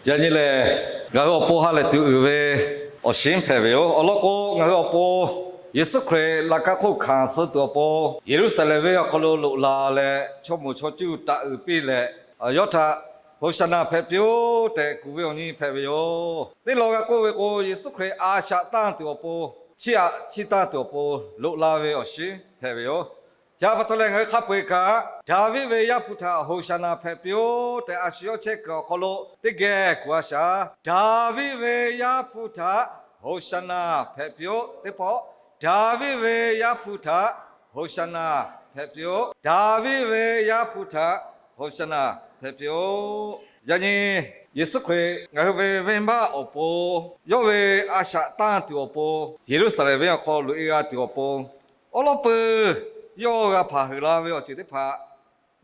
Yaꞈ nyi lehˬ, ngaˬ hui awˬ pon ha lehˬ tuˬ uiˍ ve awˬ shiˉ hpehꞈ ve yoˬ. Awˬ lawn k'o, ngaˬ hui awˬ pon Yeˍsuˆ Hkriꞈ laꞈ ka hk'oˆ hkanˍ suh tuˬ awˬ pon, Yeˍruˆsaˍlehnˍ venˇ awˬ hk'aw lo loꞈ la leh, chaw moˍ chaw cuˇ taꞈ uiˍ piˇ leh, yawˇ htaꞈ Hoˍsaˍnaˍ hpehꞈ piˇ-oˆ tehꞈ kuˬ ve awˬ nyi hpehꞈ ve yoˬ. Teˇ lawn g'a k'oˆ ve k'o, Yeˍsuˆ Hkriꞈ a shaꞈ tanˇ tuˬ awˬ pon, chiˇ aꞈ chiˇ tanˇ tuˬ awˬ pon loꞈ la ve awˬ shiˉ hpehꞈ ve yoˬ. Chi pa taw leh, ngaˬ hui hk'a peu-eˬ kaꞈ Daˍviˆ ve Yaˇ hpu htaꞈ Hoˍsaˍnaˍ hpehꞈ piˇ-oˆ tehꞈ, a shu yawˇ chehˇ kuiˬ awˬ hk'aw lo teˇ geh kuˬ a shaˍ. Daˍviˆ ve Yaˇ hpu htaꞈ Hoˍsaˍnaˍ hpehꞈ piˇ-oˆ. Teˇ pawˆ, Daˍviˆ ve Yaˇ hpu htaꞈ Hoˍsaˍnaˍ hpehꞈ piˇ-oˆ. Daˍviˆ ve Yaˇ hpu htaꞈ Hoˍsaˍnaˍ hpehꞈ piˇ-oˆ. Yaꞈ nyi Yeˍsuˆ Hkriꞈ ngaˬ hui ve venˇbaˆ awˬ pon, yawˇ ve a shaꞈ tanˇ tuˬ awˬ pon, Yeˍruˆsaˍlehnˍ venˇ awˬ hk'aw loꞈ-e g'a tuˬ awˬ pon, awˉ lawˉ peuˬ yawˇ g'a hpanˍ huiˍ la ve awˬ ceuˬ teˇ hpaˍ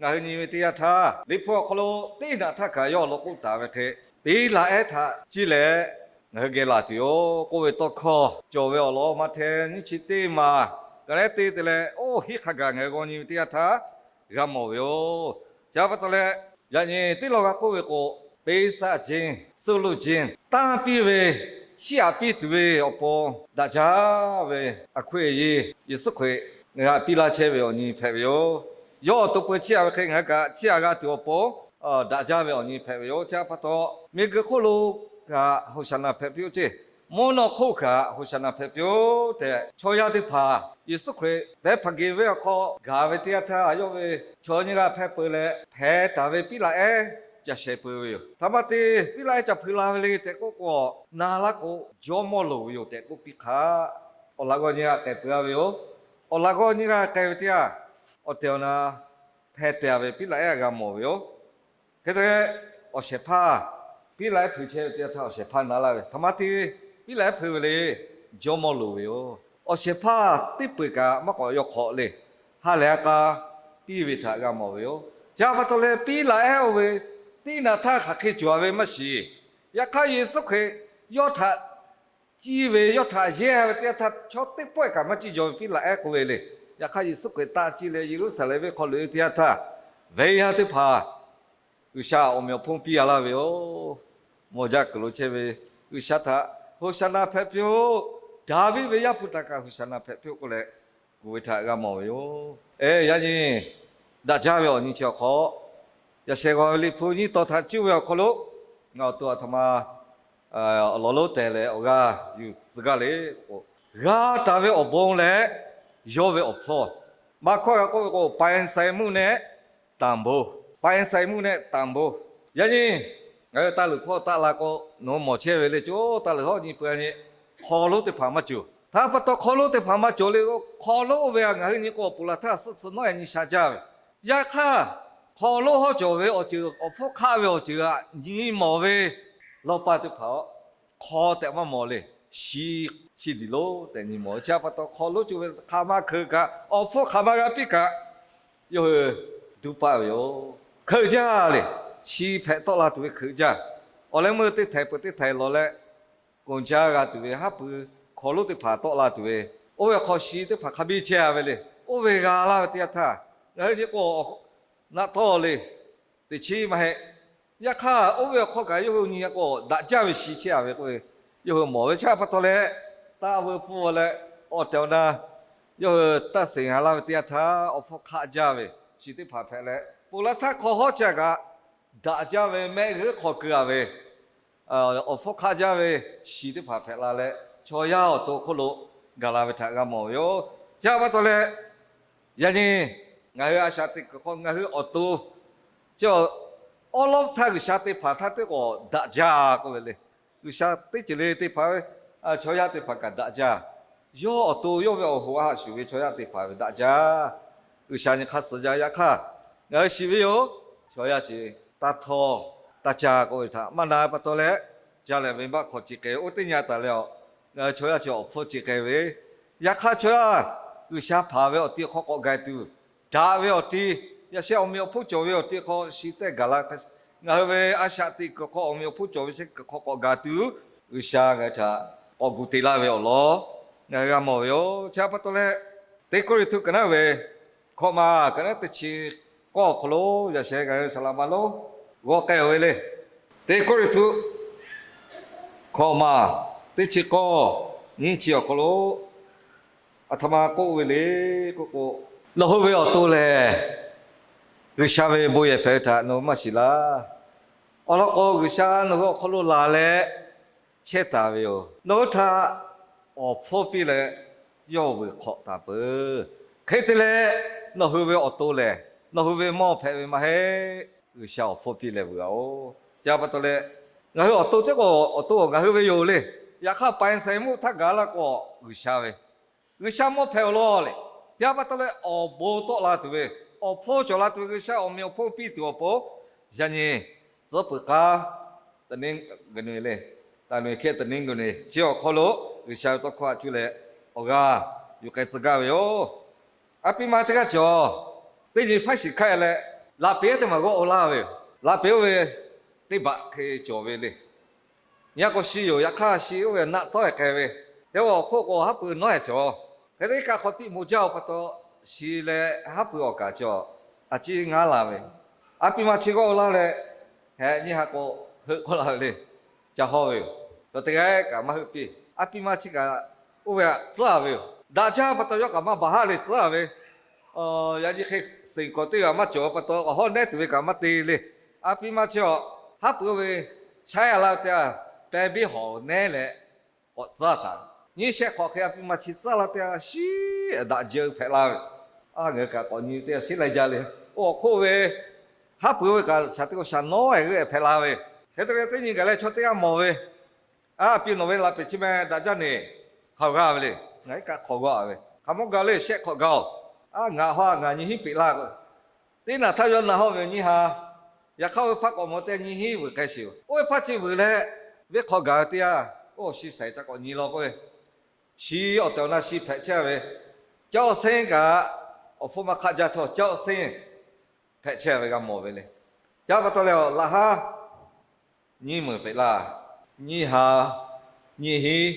ngaˬ hui nyi ve teˇ yanˇ htaˇ, Liꞈ hpu awˬ hk'aw lo teˇ naꞈ htaˇ kaꞈ yawˇ awˬ lawn k'oˆ taˍ ve hk'e, Piˉlaꞈ ehˉ htaꞈ ciˇ leh ngaˬ hui geh laˬ tuˬ yoˬ k'oˆ ve tawˇ hkawˇ cawˬ ve awˬ lawn Maꞈhtehˍ nyiˇ chi teˇ maˬ ka lehˉ te te leh, oˇ hiˉ hk'a gaˬ ngaˬ hui g'aw nyi ve teˇ yanˇ htaˇ g'a mawˬ ve yoˬ. Chi pa taw leh, yaꞈ nyi teˇ lawn g'a k'oˆ ve k'o, ပေးဆပ်ခြင်း, ဆုလုပ်ခြင်း, tanˇ piˇ ve, chiˇ aꞈ piˇ tuˬ ve awˬ pon daꞈ jaˇ ve a hk'oˆ e ye, Yeˍsuˆ Hkriꞈ ngaˬ hui htaꞈ piˇ laˇ chehˇ ve awˬ nyi hpehꞈ ve yoˬ. Yawˇ awˬ to peu chiˇ aꞈ ve hk'e ngaˬ hui kaꞈ chiˇ aꞈ g'a tuˬ awˬ pon daꞈ jaˇ ve awˬ nyi hpehꞈ ve yoˬ. Chi pa taw, miˬguiˬ hk'oˆ lo kaꞈ Hoˍsaˍnaˍ hpehꞈ piˇ-oˆ ceˇ, mvuhˇ naw hk'oˆ kaꞈ Hoˍsaˍnaˍ hpehꞈ piˇ-oˆ tehꞈ, chaw yaˇ teˇ hpaˍ Yeˍsuˆ Hkriꞈ Behˇfaˍgeˍ venˇ awˬ hk'aw gaˬ ve teˇ yanˇ htaˇ, yawˇ ve chaw nyiˇ g'aˇ hpehˇ peu leh hpeh taˍ ve Piˉlaꞈ ehˉ ca sheh peu ve yoˬ. Htaꞈ ma te Piˉlaꞈ ehˉ ca hpui la ve le tehꞈ k'oˆ k'o, na laˇ k'o, jawˇmawˇ loˍ ve yoˬ tehꞈ k'oˆ piˇ hk'aˇ, awˬ laꞈ g'awˇ nyiˇ g'aˇ k'ai peu-a ve yoˬ. Awˬ laꞈ g'awˇ nyiˇ g'aˇ k'ai ve teˇ yanˇ, awˬ tehˬ awˬ na hpeh teh-a ve Piˉlaꞈ ehˉ g'a mawˬ ve yoˬ. Hk'e te leh, awˬ shehˍ hpaˇ, Piˉlaꞈ ehˉ hpui chehˇ ve teˇ yanˇ htaˇ awˬ shehˍ hpaˇ na laˇ ve, htaꞈ ma te Piˉlaꞈ ehˉ hpui ve le, jawˇmawˇ loˍ ve yoˬ. Awˬ shehˍ hpaˇ teˇ peu-eˬ kaꞈ maˇ k'awꞈ yaw hk'awꞈ le. Ha lehˬ ha k'a piˇ ve htaꞈ g'a mawˬ ve yoˬ. Chi pa taw leh, Piˉlaꞈ ehˉ oˇ ve teˇ naꞈ htaˇ hk'aˬ hk'e cawˬ-a ve maˇ shiˍ. Yaꞈ hk'aˇ, Yeˍsuˆ Hkriꞈ yawˇ htaꞈ ciˇ ve, yawˇ htaꞈ yehˇ ve teˇ yanˇ htaˇ, chaw teˇ pawˆ-e kaꞈ maˇ ciˇ jaw ve Piˉlaꞈ ehˉ k'oˆ ve le. Yaꞈ hk'aˇ, Yeˍsuˆ Hkriꞈ taˆ ciˇ leh Yeˍruˆsaˍlehnˍ venˇ hk'aw loꞈ-e ve teˇ yanˇ htaˇ, venˇ yaˇ teˇ hpaˍ G'uiˬsha awˬ meꞈ awˬ hponˇ piˇ-a laˇ ve yoˬ. Mawˬ jaˇ kuiˬ lo chehˇ ve G'uiˬsha htaꞈ Hoˍsaˍnaˍ hpehꞈ piˇ-oˆ, Daˍviˆ ve Yaˇ hpu htaꞈ kaꞈ Hoˍsaˍnaˍ hpehꞈ piˇ-oˆ k'oˆ leh, kuˬ ve htaꞈ g'a mawˬ ve yoˬ. Ehˉ, yaꞈ nyi daꞈ jaˇ ve awˬ nyi chi awˬ hk'aw, yaꞈ shehˍ g'aw ve Liꞈ hpu nyiˇ tawn htaꞈ cuˇ ve awˬ hk'aw lo ngaˬ awˬ to aˬ htoꞈ ma awˬ lawn lonˉ tehˬ leh awˬ g'aˇ yuˬ tcuh gaˇ le k'o, g'a taˍ ve awˬ bon leh yawˇ ve awˬ hpfuhˇ, maˇ hkawˇ g'a k'oˆ ve k'o, ပိုင်ဆိုင်မှုနဲ့ တန်ဖိုး, ပိုင်ဆိုင်မှုနဲ့ တန်ဖိုး. Yaꞈ nyi ngaˬ hui taˇ luˬ hpawˇ taˆ la k'o, nawˬ hui mawˬ chehˇ ve le, co taˇ luˬ hawˉ nyi peuˬ-a nyi, hk'aw lonˉ teˇ hpaˍ maˇ cawˬ. Htaˇ pa taw hk'aw lonˉ teˇ hpaˍ maˇ cawˬ le k'o, hk'aw lonˉ oˇ ve a ngaˬ hui nyi k'o, awˬ poˍ laˬ htaˇ suhˆ tcuh nawˉ-e nyi sha jaˇ ve. Yaꞈ hk'aˇ, hk'aw lonˉ hawˉ cawˬ ve awˬ ceuˬ, awˬ hpfuhˇ hk'aˆ ve awˬ ceuˬ htaꞈ nyi mawˬ ve lawˇ paˇ teˇ hpaˍ-oˬ, hk'aw tehꞈ maˇ mawˬ le, shi, shi diˬ lonˉ tehꞈ nyi mawˬ ve. Chi pa taw hk'aw lonˉ co ve hk'aˬ ma hkeuꞈ kaꞈ, awˬ hpfuhˇ hk'aˬ ma g'a piˇ kaꞈ, yawˇ hui duˇ paˆ ve yoˬ. Hkeuꞈ jaˇ le, shi hpehꞈ tawˆ la tuˬ ve hkeuꞈ jaˇ. Awˬ leh meuˇ teˇ htaiˍ peuˬ teˇ htaiˍ lawˬ leh, konˬ jaˇ g'a tuˬ ve haˉ pui hk'aw lonˉ teˇ hpaˍ tawˆ la tuˬ ve, oˇ ve hk'aw shi teˇ hpaˍ hk'a biˇ chehˇ-a ve le. Oˇ ve g'a laˇ ve teˇ yanˇ htaˇ, ngaˬ hui nyi k'o, naˆ tawˇ le, teꞈ chiˉ maˇ heˆ. Yaꞈ hk'aˇ, oˇ ve awˬ hk'aw kaꞈ yawˇ hui nyi k'o, daꞈ jaˇ ve shi chehˇ-a ve k'oˆ ve, yawˇ hui mawˬ ve. Chi pa taw leh, taˇ veu hpfuhˇ leh, awˬ tehˬ awˬ na yawˇ hui taˇ seˍ g'a laˇ ve teˇ yanˇ htaˇ, awˬ hpfuhˇ hk'aˆ jaˇ ve shi teˇ hpaˍ hpehꞈ leh, ponˬ laˬ htaˇ hk'aw hawˉ chi kaꞈ daꞈ jaˇ ve mehˆ g'uˇ hk'aw keu-a ve awˬ hpfuhˇ hk'aˆ jaˇ ve shi teˇ hpaˍ hpehꞈ la leh, chaw yaˇ awˬ to hk'oˆ lo gaˬ la ve htaꞈ g'a mawˬ ve yoˬ. Chi pa taw leh, yaꞈ nyi ngaˬ hui a shaꞈ teꞈ kuiˬ hk'aw ngaˬ hui awˬ to chi awˉ lawˉ htaˇ G'uiˬsha teˇ hpaˍ htaˇ teˇ k'awꞈ daꞈ jaˇ k'oˆ ve le. G'uiˬsha teˇ ceuˬ le teˇ hpaˍ ve, chaw yaˇ teˇ hpaˍ kaꞈ daꞈ jaˇ. Yawˇ awˬ to yawˇ ve awˬ hoꞈ a haꞈ shuˍ ve chaw yaˇ teˇ hpaˍ ve daꞈ jaˇ. G'uiˬsha nyi hk'aˇ suh jaˇ. Yaꞈ hk'aˇ, ngaˬ hui shiˍ ve yoˬ. Chaw yaˇ chi taˇ htawˇ taˇ caˇ k'oˆ ve htaꞈ maˇ na pa taw leh, ca lehˬ venˇbaˆ hk'aw ce k'ai ve oˇ teˇ nyi taˍ leh, ngaˬ hui chaw yaˇ chi awˬ hpfuhˇ ce k'ai ve. Yaꞈ hk'aˇ, chaw yaˇ G'uiˬsha hpaˍ ve awˬ ti hk'aw k'awꞈ gaˬ tuˬ, daꞈ ve awˬ ti, yaꞈ sheh awˬ meꞈ awˬ hponˇ cawˬ ve awˬ ti hk'aw shi tehꞈ gaˬ la. Ngaˬ hui ve a shaꞈ teꞈ kuiˬ hk'aw awˬ meꞈ awˬ hponˇ cawˬ ve chi kuiˬ hk'aw k'awꞈ gaˬ tuˬ, G'uiˬsha ngaˬ hui htaꞈ k'awꞈ gu te laˇ ve awˬ lawn ngaˬ hui g'a mawˬ ve yoˬ. Chi pa taw leh, Teˇ Kawˇrenˍhtuˆ ka naˉ ve hkawꞈ ma ka naˉ teˇ chi k'awˇ awˬ hk'aw lo yaꞈ sheh ngaˬ hui saˍ laꞈ ma lonˉ g'aw k'ai-o ve le. Teˇ Kawˇrenˍhtuˆ hkawꞈ maˬ teˇ chi k'awˇ nyiˇ chi awˬ hk'aw lo aˬ htoꞈ ma k'oˆ ve le k'oˆ k'o, nawˬ hui ve awˬ to lehˬ G'uiˬsha ve bon yehˬ hpehꞈ ve htaꞈ nawˬ hui maˇ shiˍ laˇ. Awˬ lawn k'o, G'uiˬsha nawˬ hui awˬ hk'aw lo laˬ leh chehˇ taˍ ve yoˬ. Nawˬ hui htaꞈ awˬ hpfuhˇ piˇ leh yawˇ vuiˬ hk'awꞈ taˍ peuˬ. Hk'e te leh, nawˬ hui ve awˬ to lehˬ, nawˬ hui ve mawˇ hpehꞈ ve maˇ heˆ. G'uiˬsha awˬ hpfuhˇ piˇ leh vuiˬ-a oˬ. Chi pa taw leh, ngaˬ hui awˬ to teˇ k'o, awˬ to ngaˬ hui ve yoˬ le. Yaꞈ hk'aˇ, ပိုင်ဆိုင်မှု htaˇ gaˬ la k'o, G'uiˬsha ve, G'uiˬsha mawˇ hpehꞈ-oˬ law le. Chi pa taw leh, awˬ bon tawˆ la tuˬ ve, awˬ hpfuhˇ cawˬ la tuˬ ve, G'uiˬsha awˬ meꞈ awˬ hponˇ piˇ tuˬ awˬ pon, yaꞈ nyi tcuhˉ peuˬ k'aˇ, တနင်္ဂနွေ le, တနင်္ဂနွေ hk'e တနင်္ဂနွေ chi awˬ hk'aw lo G'uiˬsha ve tawˇ hkawˇ htaꞈ cuˇ leh awˬ g'aˇ yuˬ k'ai tcuh gaˇ ve yoˬ. A piˇ ma teˇ g'aˇ cawˬ, teˇ nyi faˉ shiˍ hkaˆ leh, laꞈ peˍ teˇ maˬ g'awˆ-o laˇ ve yoˬ. Laꞈ peˍ oˇ ve teˇ baꞈ hk'e cawˬ ve le. Nyi-a k'o shi yoˬ, yaꞈ hk'aˇ shi oˇ ve naˆ tawˉ-e k'ai ve, teˇ g'aˇ awˬ hk'oˆ k'o haˉ pui nawˉ-e cawˬ. Hk'e te kaꞈ hk'awꞈ tiꞈ moˍ jaˇ-oˬ pa taw, shi leh haˉ pui awˬ kaˍ cawˬ, a ciˉ ngaˉ la ve. A piˇ ma chi g'awˆ-o laˇ leh, heh nyiˇ ha k'o heuˆ k'oˆ la ve le. Ca hawˇ ve yoˬ. Cawˬ teˇ g'aˇ kaꞈ maˇ heuˆ piˇ. A piˇ ma chi kaꞈ oˇ ve htaꞈ tcuhˉ-a ve yoˬ. Daꞈ jaˇ pa taw yawˇ kaꞈ maˇ baˬ haˉ le tcuhˉ-a ve. Yaꞈ nyi hk'e seˍ kawꞈ teˇ g'aˇ maˇ cawˬ pa taw, awˬ hawˉ nehˉ tuˬ ve kaꞈ maˇ te le. A piˇ ma chi-a, haˉ pui oˇ ve shaˉ-a la ve teˇ g'aˇ, pehˇ biˇ hawˍ nehˉ leh k'awꞈ tcuhˉ taˍ. Nyiˇ shehˆ hk'awꞈ hk'e a piˇ ma chi tcuhˉ la teˇ g'aˇ shiˉ daꞈ jaˇ hpehꞈ la ve. A ngaˬ hui kaꞈ k'awꞈ nyi teˇ g'aˇ shiˉ lai jaˇ le. Oˇ awˬ hk'oˆ ve haˉ pui oˇ ve kaꞈ shaˍ teˇ k'o shaˍ nawˉ-e g'euˆ-e hpehꞈ la ve. Hk'e te leh teˇ nyi gaˬ leh chaw teˇ g'aˇ mawˬ ve, A piˇ, nawˬ ve laꞈ peˍ chi meh daꞈ jaˇ neˬ, hk'aˬ g'a ve le. Ngaˬ iˉ kaˆ hk'awꞈ g'a ve, hk'aˬ mawˇ gaˬ le, shehˆ hk'awꞈ gaˬ-oˬ. A ngaˬ hawˇ-a, ngaˬ nyi hiˉ peꞈ laˇ k'o, teˇ naˬ htaˇ yawˇ naˬ hawˇ ve nyiˇ ha, yaꞈ hk'aˇ oˇ ve hpaˇ k'awꞈ mawˬ teˇ nyiˇ hiˉ vuiˬ k'ai sheˍ-oˬ. Oˇ ve hpaˇ chi vuiˬ leh, venˇ hk'awꞈ gaˬ ve teˇ yanˇ, oˇ awˬ shi shaiˍ ca k'awꞈ nyi law k'oˆ ve, shi awˬ tehˬ awˬ na shi hpehꞈ chehˇ ve, caˇ awˬ sehnˉ kaꞈ awˬ hpfuhˇ maˇ hk'aˆ jaˇ htawˇ, caˇ awˬ sehnˉ hpehꞈ chehˇ ve g'a mawˬ ve le. Yaꞈ pa taw leh, laꞈ haˉ nyiˇ meunˍ hpehꞈ laˇ. Nyiˇ ha, nyiˇ hiˉ,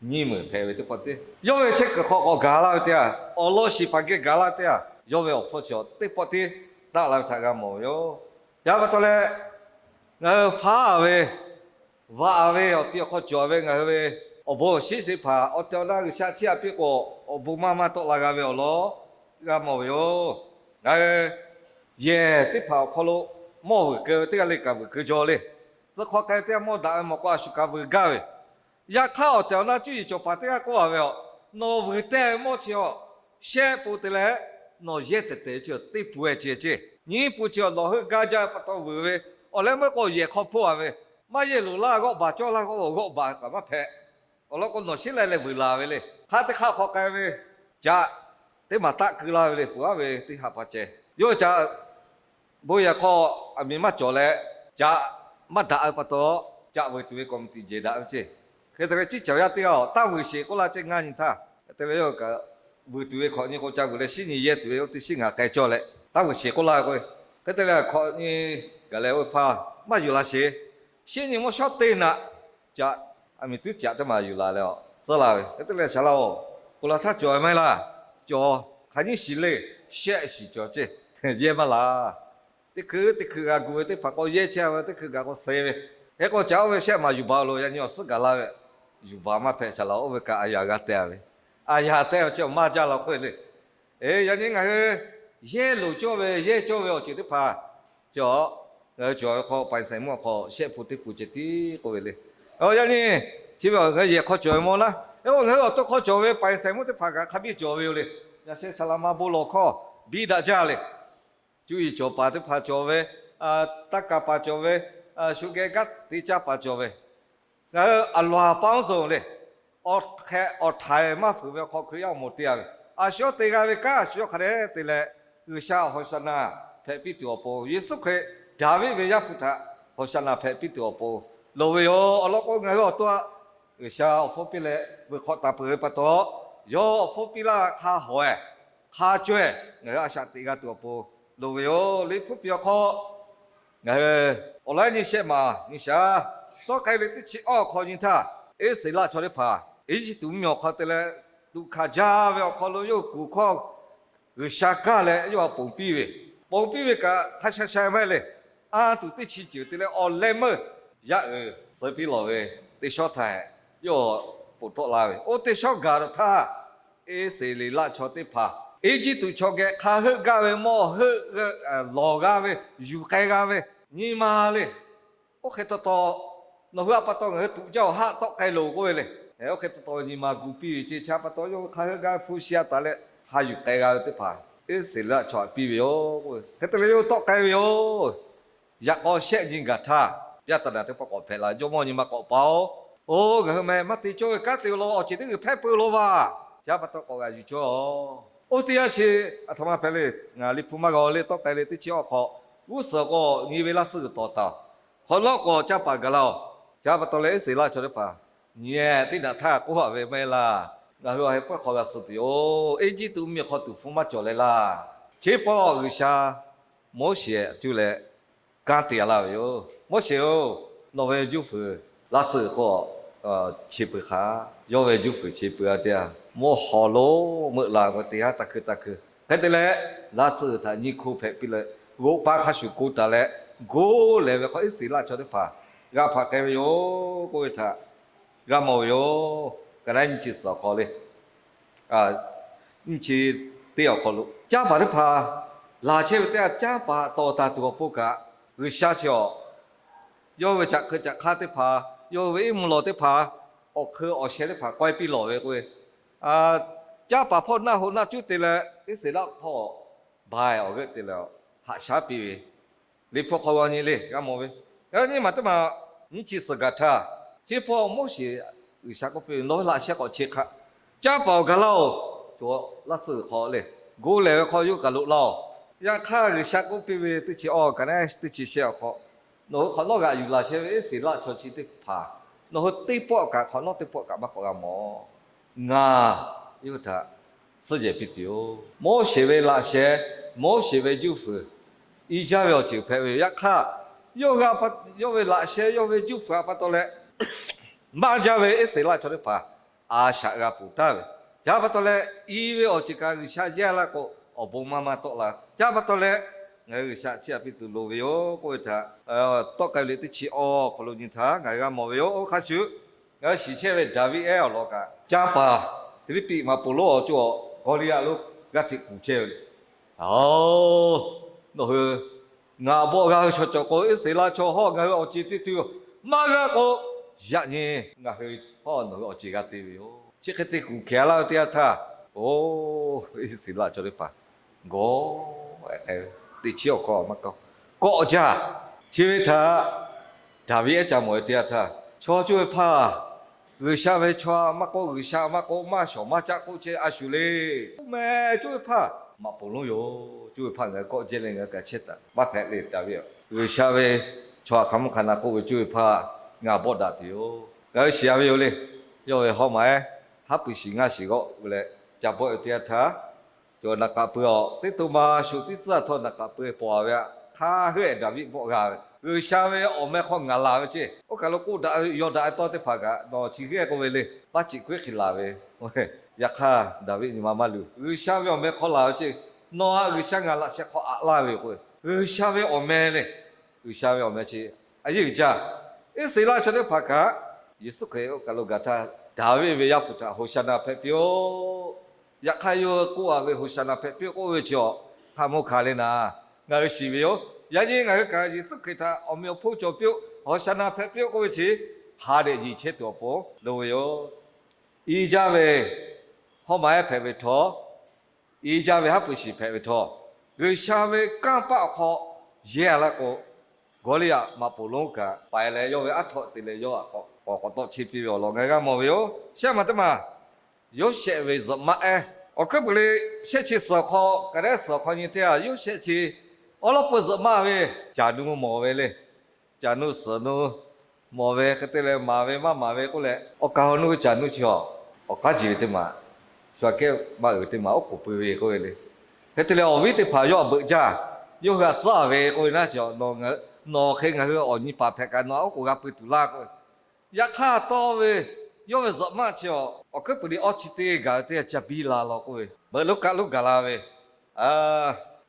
nyiˇ meunˍ hpehꞈ ve teˇ pawˆ tiˉ, yawˇ ve chehˇ kuiˬ hk'aw k'awꞈ gaˬ laˇ ve teˇ yanˇ, awˬ lawn shiˍ hpaˍ geh gaˬ laˇ ve teˇ yanˇ, yawˇ ve awˬ hpfuhˇ chi teˇ pawˆ tiˉ daꞈ la ve htaꞈ g'a mawˬ ve yoˬ. Yaꞈ pa taw leh, ngaˬ hui faˉ-a ve, vaꞈ-a ve awˬ ti awˬ hk'aw cawˬ ve ngaˬ hui ve awˬ bon awˬ shinˉ chi teˇ hpaˍ awˬ tehˬ awˬ na G'uiˬsha chiˇ aꞈ piˇ k'o, awˬ bon maˇ maˇ tawˆ la g'a ve awˬ lawn g'a mawˬ ve yoˬ. Ngaˬ hui yehˬ teˇ hpaˍ awˬ hk'aw lo mawˇ vuiˬ keu ve teˇ g'aˇ le kaꞈ vuiˬ keu jaw le. Tcuh hk'aw k'ai teˇ g'aˇ mawˇ daꞈ ve mawˬ k'o, a shu kaꞈ vuiˬ gaˇ ve. Yaꞈ hk'aˇ, awˬ tehˬ awˬ na cuˇ yiˍ cawˬ paˍ teˇ g'aˇ k'oˆ-a ve, Nawˬ vuiˬ teh ve mawˇ chi-a, shehˆ pun te leh, nawˬ yehˇ tehˬ tehˬ ve chi teˇ pun-e ceh ceh, nyiˇ pun chi nawˬ heuˆ gaˇ jaˇ ve pa taw vuiˬ ve. Awˬ leh meuˇ k'o yehˬ hk'aw hpoˇ-a ve, maˇ yehˇ loˍ laˇ g'awˆ baˬ cawˇ laˇ k'o, g'awˆ baˬ kaꞈ maˇ hpehꞈ. Awˬ lawn k'o, nawˬ shiˉ leh leh vuiˬ laˬ ve le. Hk'aˇ teˇ hk'aˇ hk'awꞈ k'ai ve, caꞈ teˇ maˬ taˆ keu laˇ ve le, puˬ aˉ ve teˇ haꞈ pa ceh. Yawˇ caꞈ bon yehˬ hk'aw aˬ miˍ maˇ cawˬ leh, caꞈ maˇ daꞈ ve pa taw, caꞈ vuiˬ tuˬ ve kawꞈ miˬ tiꞈ jehˬ daꞈ ve ceh. Hk'e te leh, ciˉ caˬ yaˇ teˇ g'aˇ-oˬ, taˇ vuiˬ sheˍ k'oˆ laˇ ceh ngaˇ nyi htaˇ, hk'e te leh yawˇ kaꞈ vuiˬ tuˬ ve hk'awꞈ nyi k'o, ca vuiˬ leh shiˉ nyi yehˇ tuˬ ve oˇ teˇ shiˉ ngaˬ k'ai cawˇ leh, taˇ vuiˬ sheˍ k'oˆ laˇ ve k'o, hk'e te leh hk'awꞈ nyi gaˬ leh oˇ ve hpaˇ maˇ yuˬ la sheˍ. Shiˉ nyi mawˇ shawˉ teˇ naꞈ caꞈ, aˬ miˍ tuˉ caꞈ teˇ maˬ yuˬ laˬ leh tcuhˉ la ve. Hk'e te leh, Shaˍ laꞈ-oˬ, k'oˍ laˬ htaˇ cawˬ ve maˇ heˆ laˇ. Cawˬ, hk'aˬ nyiˇ shiˍ le, shehˆ shiˍ cawˬ ceh, yehˇ maˇ laˬ. Teˇ hkui teˇ hkui g'a gu ve teˇ hpaˍ k'o, yehˇ chehˇ ve teˇ hkui gaˬ k'o suh ve. Hk'e k'o, caꞈ oˇ ve shehˆ maˬ yuˬ baˬ-o loˬ, yaꞈ nyi awˬ suhˉ gaˬ la ve, yuˬ baˬ maˇ hpehꞈ. Shaˍ laꞈ-oˬ, oˇ ve kaꞈ a yaꞈ g'a teh ve, a yaꞈ teh ve chi awˬ maˇ jaˇ law k'oˆ ve le. Eˬ, yaꞈ nyi ngaˬ hui yehˇ loˍ cawˇ ve, yehˇ cawˇ ve awˬ ceuˬ teˇ hpaˍ cawˬ, ngaˬ hui cawˬ ve hk'aw ပိုင်ဆိုင်မှု awˬ hk'aw shehˆ pun teˇ pun ceh tiˉ k'oˆ ve le. Yaꞈ nyi chi ve ngaˬ hui yehˬ hk'aw cawˬ ve mawˇ naˉ, eˬ, ngaˬ hui awˬ to hk'aw cawˬ ve ပိုင်ဆိုင်မှု teˇ hpaˍ kaꞈ hk'a biˇ cawˬ ve yoˬ le. Yaꞈ sheh Shaˍ laꞈ ma bon lawˬ hkawˇ biˇ daꞈ jaˇ le. Cuˇ yiˍ cawˬ paˍ teˇ hpaˍ cawˬ ve, taˇ kaˍ paˍ cawˬ ve, shu geh gaˇ teˇ caˇ paˍ cawˬ ve, ngaˬ hui a laˬ paˇ-oˬ zoˬ le. Awˬ hk'e awˬ htaiˍ maˇ fuiˍ ve awˬ hk'aw Hkriꞈ yaˇ awˬ moˍ te-a ve, a shu yawˇ te g'a ve kanˉ a shu yawˇ hk'a dehꞈ te leh, G'uiˬsha ဟောရှဏ hpehꞈ piˇ tuˬ awˬ pon, Yeˍsuˆ Hkriꞈ daꞈ ve yaˇ hpu htaꞈ ဟောရှဏ hpehꞈ piˇ tuˬ awˬ pon loˍ ve yoˬ. Awˬ lawn k'o, ngaˬ hui awˬ to-a G'uiˬsha awˬ hpfuhˇ piˇ leh vuiˬ hk'awꞈ taˍ peuˬ ve pa taw, yawˇ awˬ hpfuhˇ piˇ laˇ hk'a hawˍ-eh, hk'a caweh ngaˬ hui a shaꞈ teꞈ g'a tuˬ awˬ pon loˍ ve yoˬ. Liꞈ hpu piˍ awˬ hk'aw ngaˬ hui awˬ lawn nyi shehˆ maˬ nyi shaˍ, tawˇ k'ai ve teˇ chi awˇ awˬ hk'aw nyi htaˇ, Iˉsaˍreˍlaˆ chaw teˇ hpaˍ Eˇjiˇtuꞈ mvuhˇmiˬ awˬ hk'aw te leh, tuꞈ hkanˍ jaˇ ve awˬ hk'aw lo yawˇ hui kuˬ hkawˇ G'uiˬsha kaˇ leh yawˇ hui ponˬ piˇ ve, ponˬ piˇ ve kaꞈ hk'a sha sha maˇ heˆ le. Anˇ tuˬ teˇ chi ceuˬ te leh awˬ leh meuˇ yaˇ uiˍ suh piˇ lawˬ ve teˇ shawˉ htaꞈ yawˇ ponˬ tawˆ la ve. Oˇ teˇ shawˉ gaˬ htaˇ, Iˉsaˍreˍlaˆ chaw teˇ hpaˍ Eˇjiˇtuꞈ chaw geh hk'a heuˆ gaˇ ve, mawˇ heuˆ lawˬ g'a ve, yuˬ k'ai g'a ve nyi ma le. Oˇ hk'e taw taw, nawˬ hui a pa taw ngaˬ hui tuꞈ jaˇ awˬ haˆ tawˆ k'ai loˬ k'oˆ ve le. Oˇ hk'e taw taw nyi ma gu piˇ ve ceˇ. Chi a pa taw yawˇ hui hk'a heuˆ gaˇ ve hpu shi a taˍ leh hk'a yuˬ k'ai g'a ve teˇ hpaˍ Iˉsaˍreˍlaˆ chaw htaꞈ piˇ ve yoˬ. Hk'e te leh yawˇ hui tawˆ k'ai ve yoˬ. Yaꞈ k'aw shehˆ nyi gaˬ htaˇ, yaˇ taˍ naˍ teˇ pawˆ k'awꞈ hpehꞈ la, Jawˇmawˇ nyi ma k'awꞈ pa-oˬ. Oˇ, ngaˬ hui meh maˇ te cawˇ ve kanˉ te-o law, awˬ ceuˬ teˇ g'uiˬ hpehˇ peuˬ law vaˬ. Chi a pa taw k'awꞈ g'a yuˬ cawˇ. Oˇ teˇ yanˇ chi, a htoꞈ ma hpehꞈ le, ngaˬ liꞈ hpu maˇ g'a le tawˆ k'ai le teˇ chi awˬ hk'aw, g'uˇ suhˍ k'o nyi ve laˇ tsuhˇ g'uiˬ tawˍ taˍ-oˬ. Hk'awꞈ nawˉ k'o caˇ paˍ gaˬ laˇ-oˬ. Chi a pa taw leh Iˉsaˍreˍlaˆ chaw teˇ hpaˍ nyi-e teˇ naꞈ htaˇ k'oˆ haꞈ ve maˇ heˆ laˇ. Ngaˬ hui awˬ heh pawehˇ hk'aw g'a suh tuˬ yoˬ. Eˇjiˇtuꞈ mvuhˇmiˬ hk'aw tuˍ hpfuhˇ maˇ cawˬ leh laˇ. Chi pawˆ G'uiˬsha Moˉseˍ cuˇ leh kanˉ te-a laˇ ve yoˬ. Moˉseˍ-oˬ, nawˬ ve juˇ fuiˍ laˇ tsuhˇ g'uiˬ k'o, chi peuˬ hk'a, yawˇ ve juˇ fuiˍ chi peuˬ-a teˇ-a, mvuhˇ hawˬ lonˉ meuˆ la ve teˇ haˉ taˇ hkui taˇ hkui. Hk'e te leh, laˇ tsuhˇ g'uiˬ htaꞈ nyiˇ hkoˇ hpehꞈ piˇ leh, g'oꞈ pa hk'a shuˍ ko taˍ leh, goˇ lehˬ ve hk'aw Iˉsaˍreˍlaˆ chaw teˇ hpaˍ g'a hpaꞈ k'ai ve yoˬ k'oˆ ve htaꞈ g'a mawˬ ve yoˬ. Ka naˉ nyiˇ chi suhˍ awˬ hk'aw le, nyiˇ chi teˇ awˬ hk'aw lo caˇ paˍ teˇ hpaˍ laˬ chehˇ ve teˇ yanˇ, caˇ paˍ tawˍ taˍ tuˬ awˬ pon kaꞈ, G'uiˬsha chi-awˬ, yawˇ ve chaꞈ hk'eu chaꞈ hk'aˇ teˇ hpaˍ, yawˇ ve iˉ mvuhˇ lawˬ teˇ hpaˍ, awˬ hk'eu awˬ sheh teˇ hpaˍ k'awehˇ piˇ lawˬ ve k'o, caˇ paˍ hpawˇ naˆ hoꞈ naˆ cuˉ te leh, Iˉsaˍreˍlaˆ hpawˇ baiˬ awˬ g'euˆ te leh, haꞈ shaˉ piˇ ve, liꞈ hpu hk'aw g'aw nyi le g'a mawˬ ve. Nyiˇ maˬ teˇ maˬ nyiˇ chi suhˍ gaˬ htaˇ, chi hpawˇ Moˉseˍ G'uiˬsha k'oˆ piˇ ve, Nawˬ ve laꞈ sheh k'awꞈ che hk'a, caˇ paˍ awˬ gaˬ laˇ-oˬ. Cawˬ laˇ tsuhˇ g'uiˬ hk'aw le, goˇ lehˬ ve hk'aw yawˇ kaꞈ loꞈ laˇ-oˬ. Yaꞈ hk'aˇ G'uiˬsha k'oˆ piˇ ve, Teˇ chi awˬ ka naˉ teˇ chi shehˆ awˬ hk'aw, nawˬ hui hk'awꞈ nawˉ g'aꞈ yuˬ laˬ chehˇ ve Iˉsaˍreˍlaˆ chaw chi teˇ hpaˍ, nawˬ hui teˇ pawˆ kaꞈ hk'awꞈ nawˉ teˇ pawˆ kaꞈ maˇ k'awꞈ g'a mawˬ. Ngaˬ yawˇ hui htaꞈ suhˉ jehˬ piˇ tuˬ yoˬ. Moˉseˍ ve laꞈ sheh, Moˉseˍ ve juˇ fuiˍ i jaˇ ve awˬ ceuˬ hpehꞈ ve yoˬ. Yaꞈ hk'aˇ, yawˇ hui, yawˇ ve laꞈ sheh, yawˇ ve juˇ fuiˍ a pa taw leh, maˇ jaˇ ve Iˉsaˍreˍlaˆ chaw teˇ hpaˍ a shaꞈ g'a ponˬ taˍ ve. Chi a pa taw leh, i ve awˬ ceuˬ kaꞈ G'uiˬsha yehˇ laˇ k'o, awˬ bon maˇ maˇ tawˆ la. Chi a pa taw leh, ngaˬ hui G'uiˬsha chiˇ aꞈ piˇ tuˬ loˍ ve yoˬ k'oˆ ve htaꞈ, tawˆ k'ai ve liꞈ teˇ chi awˬ hk'aw lo nyi htaˇ ngaˬ hui g'a mawˬ ve yoˬ. Oˇ hk'a shuˍ, ngaˬ hui shiˍ chehˇ ve Daˍviˆ ehˉ awˬ lawn kaꞈ, caˇ paˍ Hpiˇliˇpiˆ maꞈ poˍ lonˉ awˬ co-awˬ Gawˇliˇyaꞈ lonˉ g'aˇ hteꞈ kuˬ chehˇ ve le. Aˬ, nawˬ hui ngaˬ bawˆ g'a ve chaw cawˬ k'o, Iˉsaˍreˍlaˆ chaw hawˇ ngaˬ hui awˬ ceˬ te tuˬ yoˬ. Maˇ g'a k'o, yaꞈ nyi ngaˬ hui hawˇ nawˬ hui awˬ ceˬ g'a te ve yoˬ. Chi hk'e te kuˬ hkeh laˇ ve teˇ yanˇ htaˇ, oˇ, Iˉsaˍreˍlaˆ chaw teˇ hpaˍ gawˇ ehˉ k'ai ve, teˇ chi awˬ hk'aw maˇ kawˆ, kawˆ jaˇ. Chi ve htaꞈ Daˍviˆ ehˉ ca mawˬ ve teˇ yanˇ htaˇ, chaw cuˇ ve hpaˇ, G'uiˬsha ve chaw maˇ k'oˆ, G'uiˬsha maˇ k'oˆ, maˇ shawˍ maˇ caˆ k'oˆ chehˇ a shu le. Oˇ meh, cuˇ ve hpaˇ maꞈ poˍ lonˉ yoˬ. Cuˇ ve hpaˇ ngaˬ hui kawˆ jehˇ leh ngaˬ hui kaꞈ chehˇ taˍ maˇ hpehꞈ le. Daˍviˆ, G'uiˬsha ve chaw hk'aˬ mvuhˇ hk'a na k'oˆ ve cuˇ ve hpaˇ ngaˬ bawˆ daꞈ tuˬ yoˬ. Ngaˬ hui shiˍ a ve yoˬ le. Yawˇ ve hawˇ maˬ ehˉ haˉ pui shiˍ ngaˇ shiˍ g'awˆ ve leh ca bawˆ ve teˇ yanˇ htaˇ, cawˬ naˍ k'aꞈ pui awˬ teˇ to ma shu tiˉ tcuhˉ a htawˇ naˍ k'aꞈ pui pawˬ a ve aꞈ hk'a heuˆ ehˍ Daˍviˆ bawˆ g'a ve, G'uiˬsha ve awˬ meh hk'aw ngaˬ laˬ ve ceˇ. Oˇ kaˬ lo k'oˆ daꞈ ve, yaw daꞈ ve tawˇ teˇ hpaˍ kaꞈ nawˬ chi g'ehˇ k'oˆ ve le, paˉ ceꞈ kuiˉ hk'e laˬ ve. Yaꞈ hk'aˇ Daˍviˆ nyi ma maˇ luˬ. G'uiˬsha ve awˬ meh hk'aw laˬ ve ceˇ. Nawˬ htaꞈ G'uiˬsha ngaˬ laꞈ sheh hk'aw aꞈ laˇ ve yoˬ k'oˆ ve, G'uiˬsha ve awˬ meh le. G'uiˬsha ve awˬ meh chi a yeˇ uiˍ jaˇ. Iˉsaˍreˍlaˆ chaw teˇ hpaˍ kaꞈ, Yeˍsuˆ Hkriꞈ oˇ kaˬ lo gaˬ htaˇ, Daˍviˆ ve Yaˇ hpu htaꞈ Hoˍsaˍnaˍ hpehꞈ piˇ-oˆ. Yaꞈ hk'aˇ yawˇ hui k'oˆ a ve Hoˍsaˍnaˍ hpehꞈ piˇ-oˆ k'oˆ ve chi awˬ hk'a mvuhˇ hk'a le naˍ, ngaˬ hui shiˍ ve yoˬ. Yaꞈ nyi ngaˬ hui kaꞈ Yeˍsuˆ Hkriꞈ htaꞈ awˬ meꞈ awˬ hponˇ cawˬ piˇ-oˆ, Hoˍsaˍnaˍ hpehꞈ piˇ-oˆ k'oˆ ve chi hk'a dehꞈ nyi chehˇ tuˬ awˬ pon loˍ ve yoˬ. I jaˇ ve hawˇ maˬ ehˉ hpehꞈ ve htawˇ, i jaˇ ve haˉ pui shiˍ hpehꞈ ve htawˇ, G'uiˬsha ve kanˇ paˆ awˬ hk'aw yehˇ a laˇ k'o, Gawˇliˇyaꞈ maꞈ poˍ lonˉ kaꞈ paiˍ leh yawˇ ve aˉ htawꞈ te leh yawˇ htaꞈ k'awꞈ k'awꞈ tawˆ cheˇ piˇ ve awˬ lawn ngaˬ hui g'a mawˬ ve yoˬ. Shehˆ maˬ teˇ maˬ, Yoˇsehꞈ ve zuhꞈ maˆ ehˉ. Awˬ hkuiˉ puiˍ le, shehˆ chi suhˍ hk'aw, ka dehˉ suhˍ hk'aw nyi teˇ yanˇ, Yoˇsehꞈ chi awˉ lawˉ peu zuhꞈ maˆ ve caˬ nu mawˬ ve le. Caˬ nu suhˍ nu mawˬ ve hk'e te leh, maˍ ve maˇ maˍ ve k'oˆ leh, awˬ kaˍ awˬ nu ve caˬ nu chi awˬ, awˬ k'aˉ ji ve teˇ maˬ, shu aꞈ kehˉ maˇ uiˍ ve teˇ maˬ oˉ k'oˍ pui ve k'oˆ ve le. Hk'e te leh, awˬ viˉ teˇ hpaˍ yawˇ htaꞈ beuꞈ jaˇ, yawˇ hui htaꞈ tcuhˉ ve k'oˆ ve naˉ chi, nawˬ hk'e ngaˬ hui awˬ nyi paˍ hpehꞈ kaꞈ nawˬ htaꞈ oˉ k'oˍ g'a pui tuˬ laˇ k'oˆ ve. Yaꞈ hk'aˇ tawˇ ve yawˇ ve zuhꞈ maˆ chi awˬ, awˬ hkuiˉ puiˍ le awˇ chi te gaˬ ve teˇ yanˇ ca biˇ la law k'oˆ ve, beuꞈ lonˉ kaˆ lonˉ gaˬ la ve,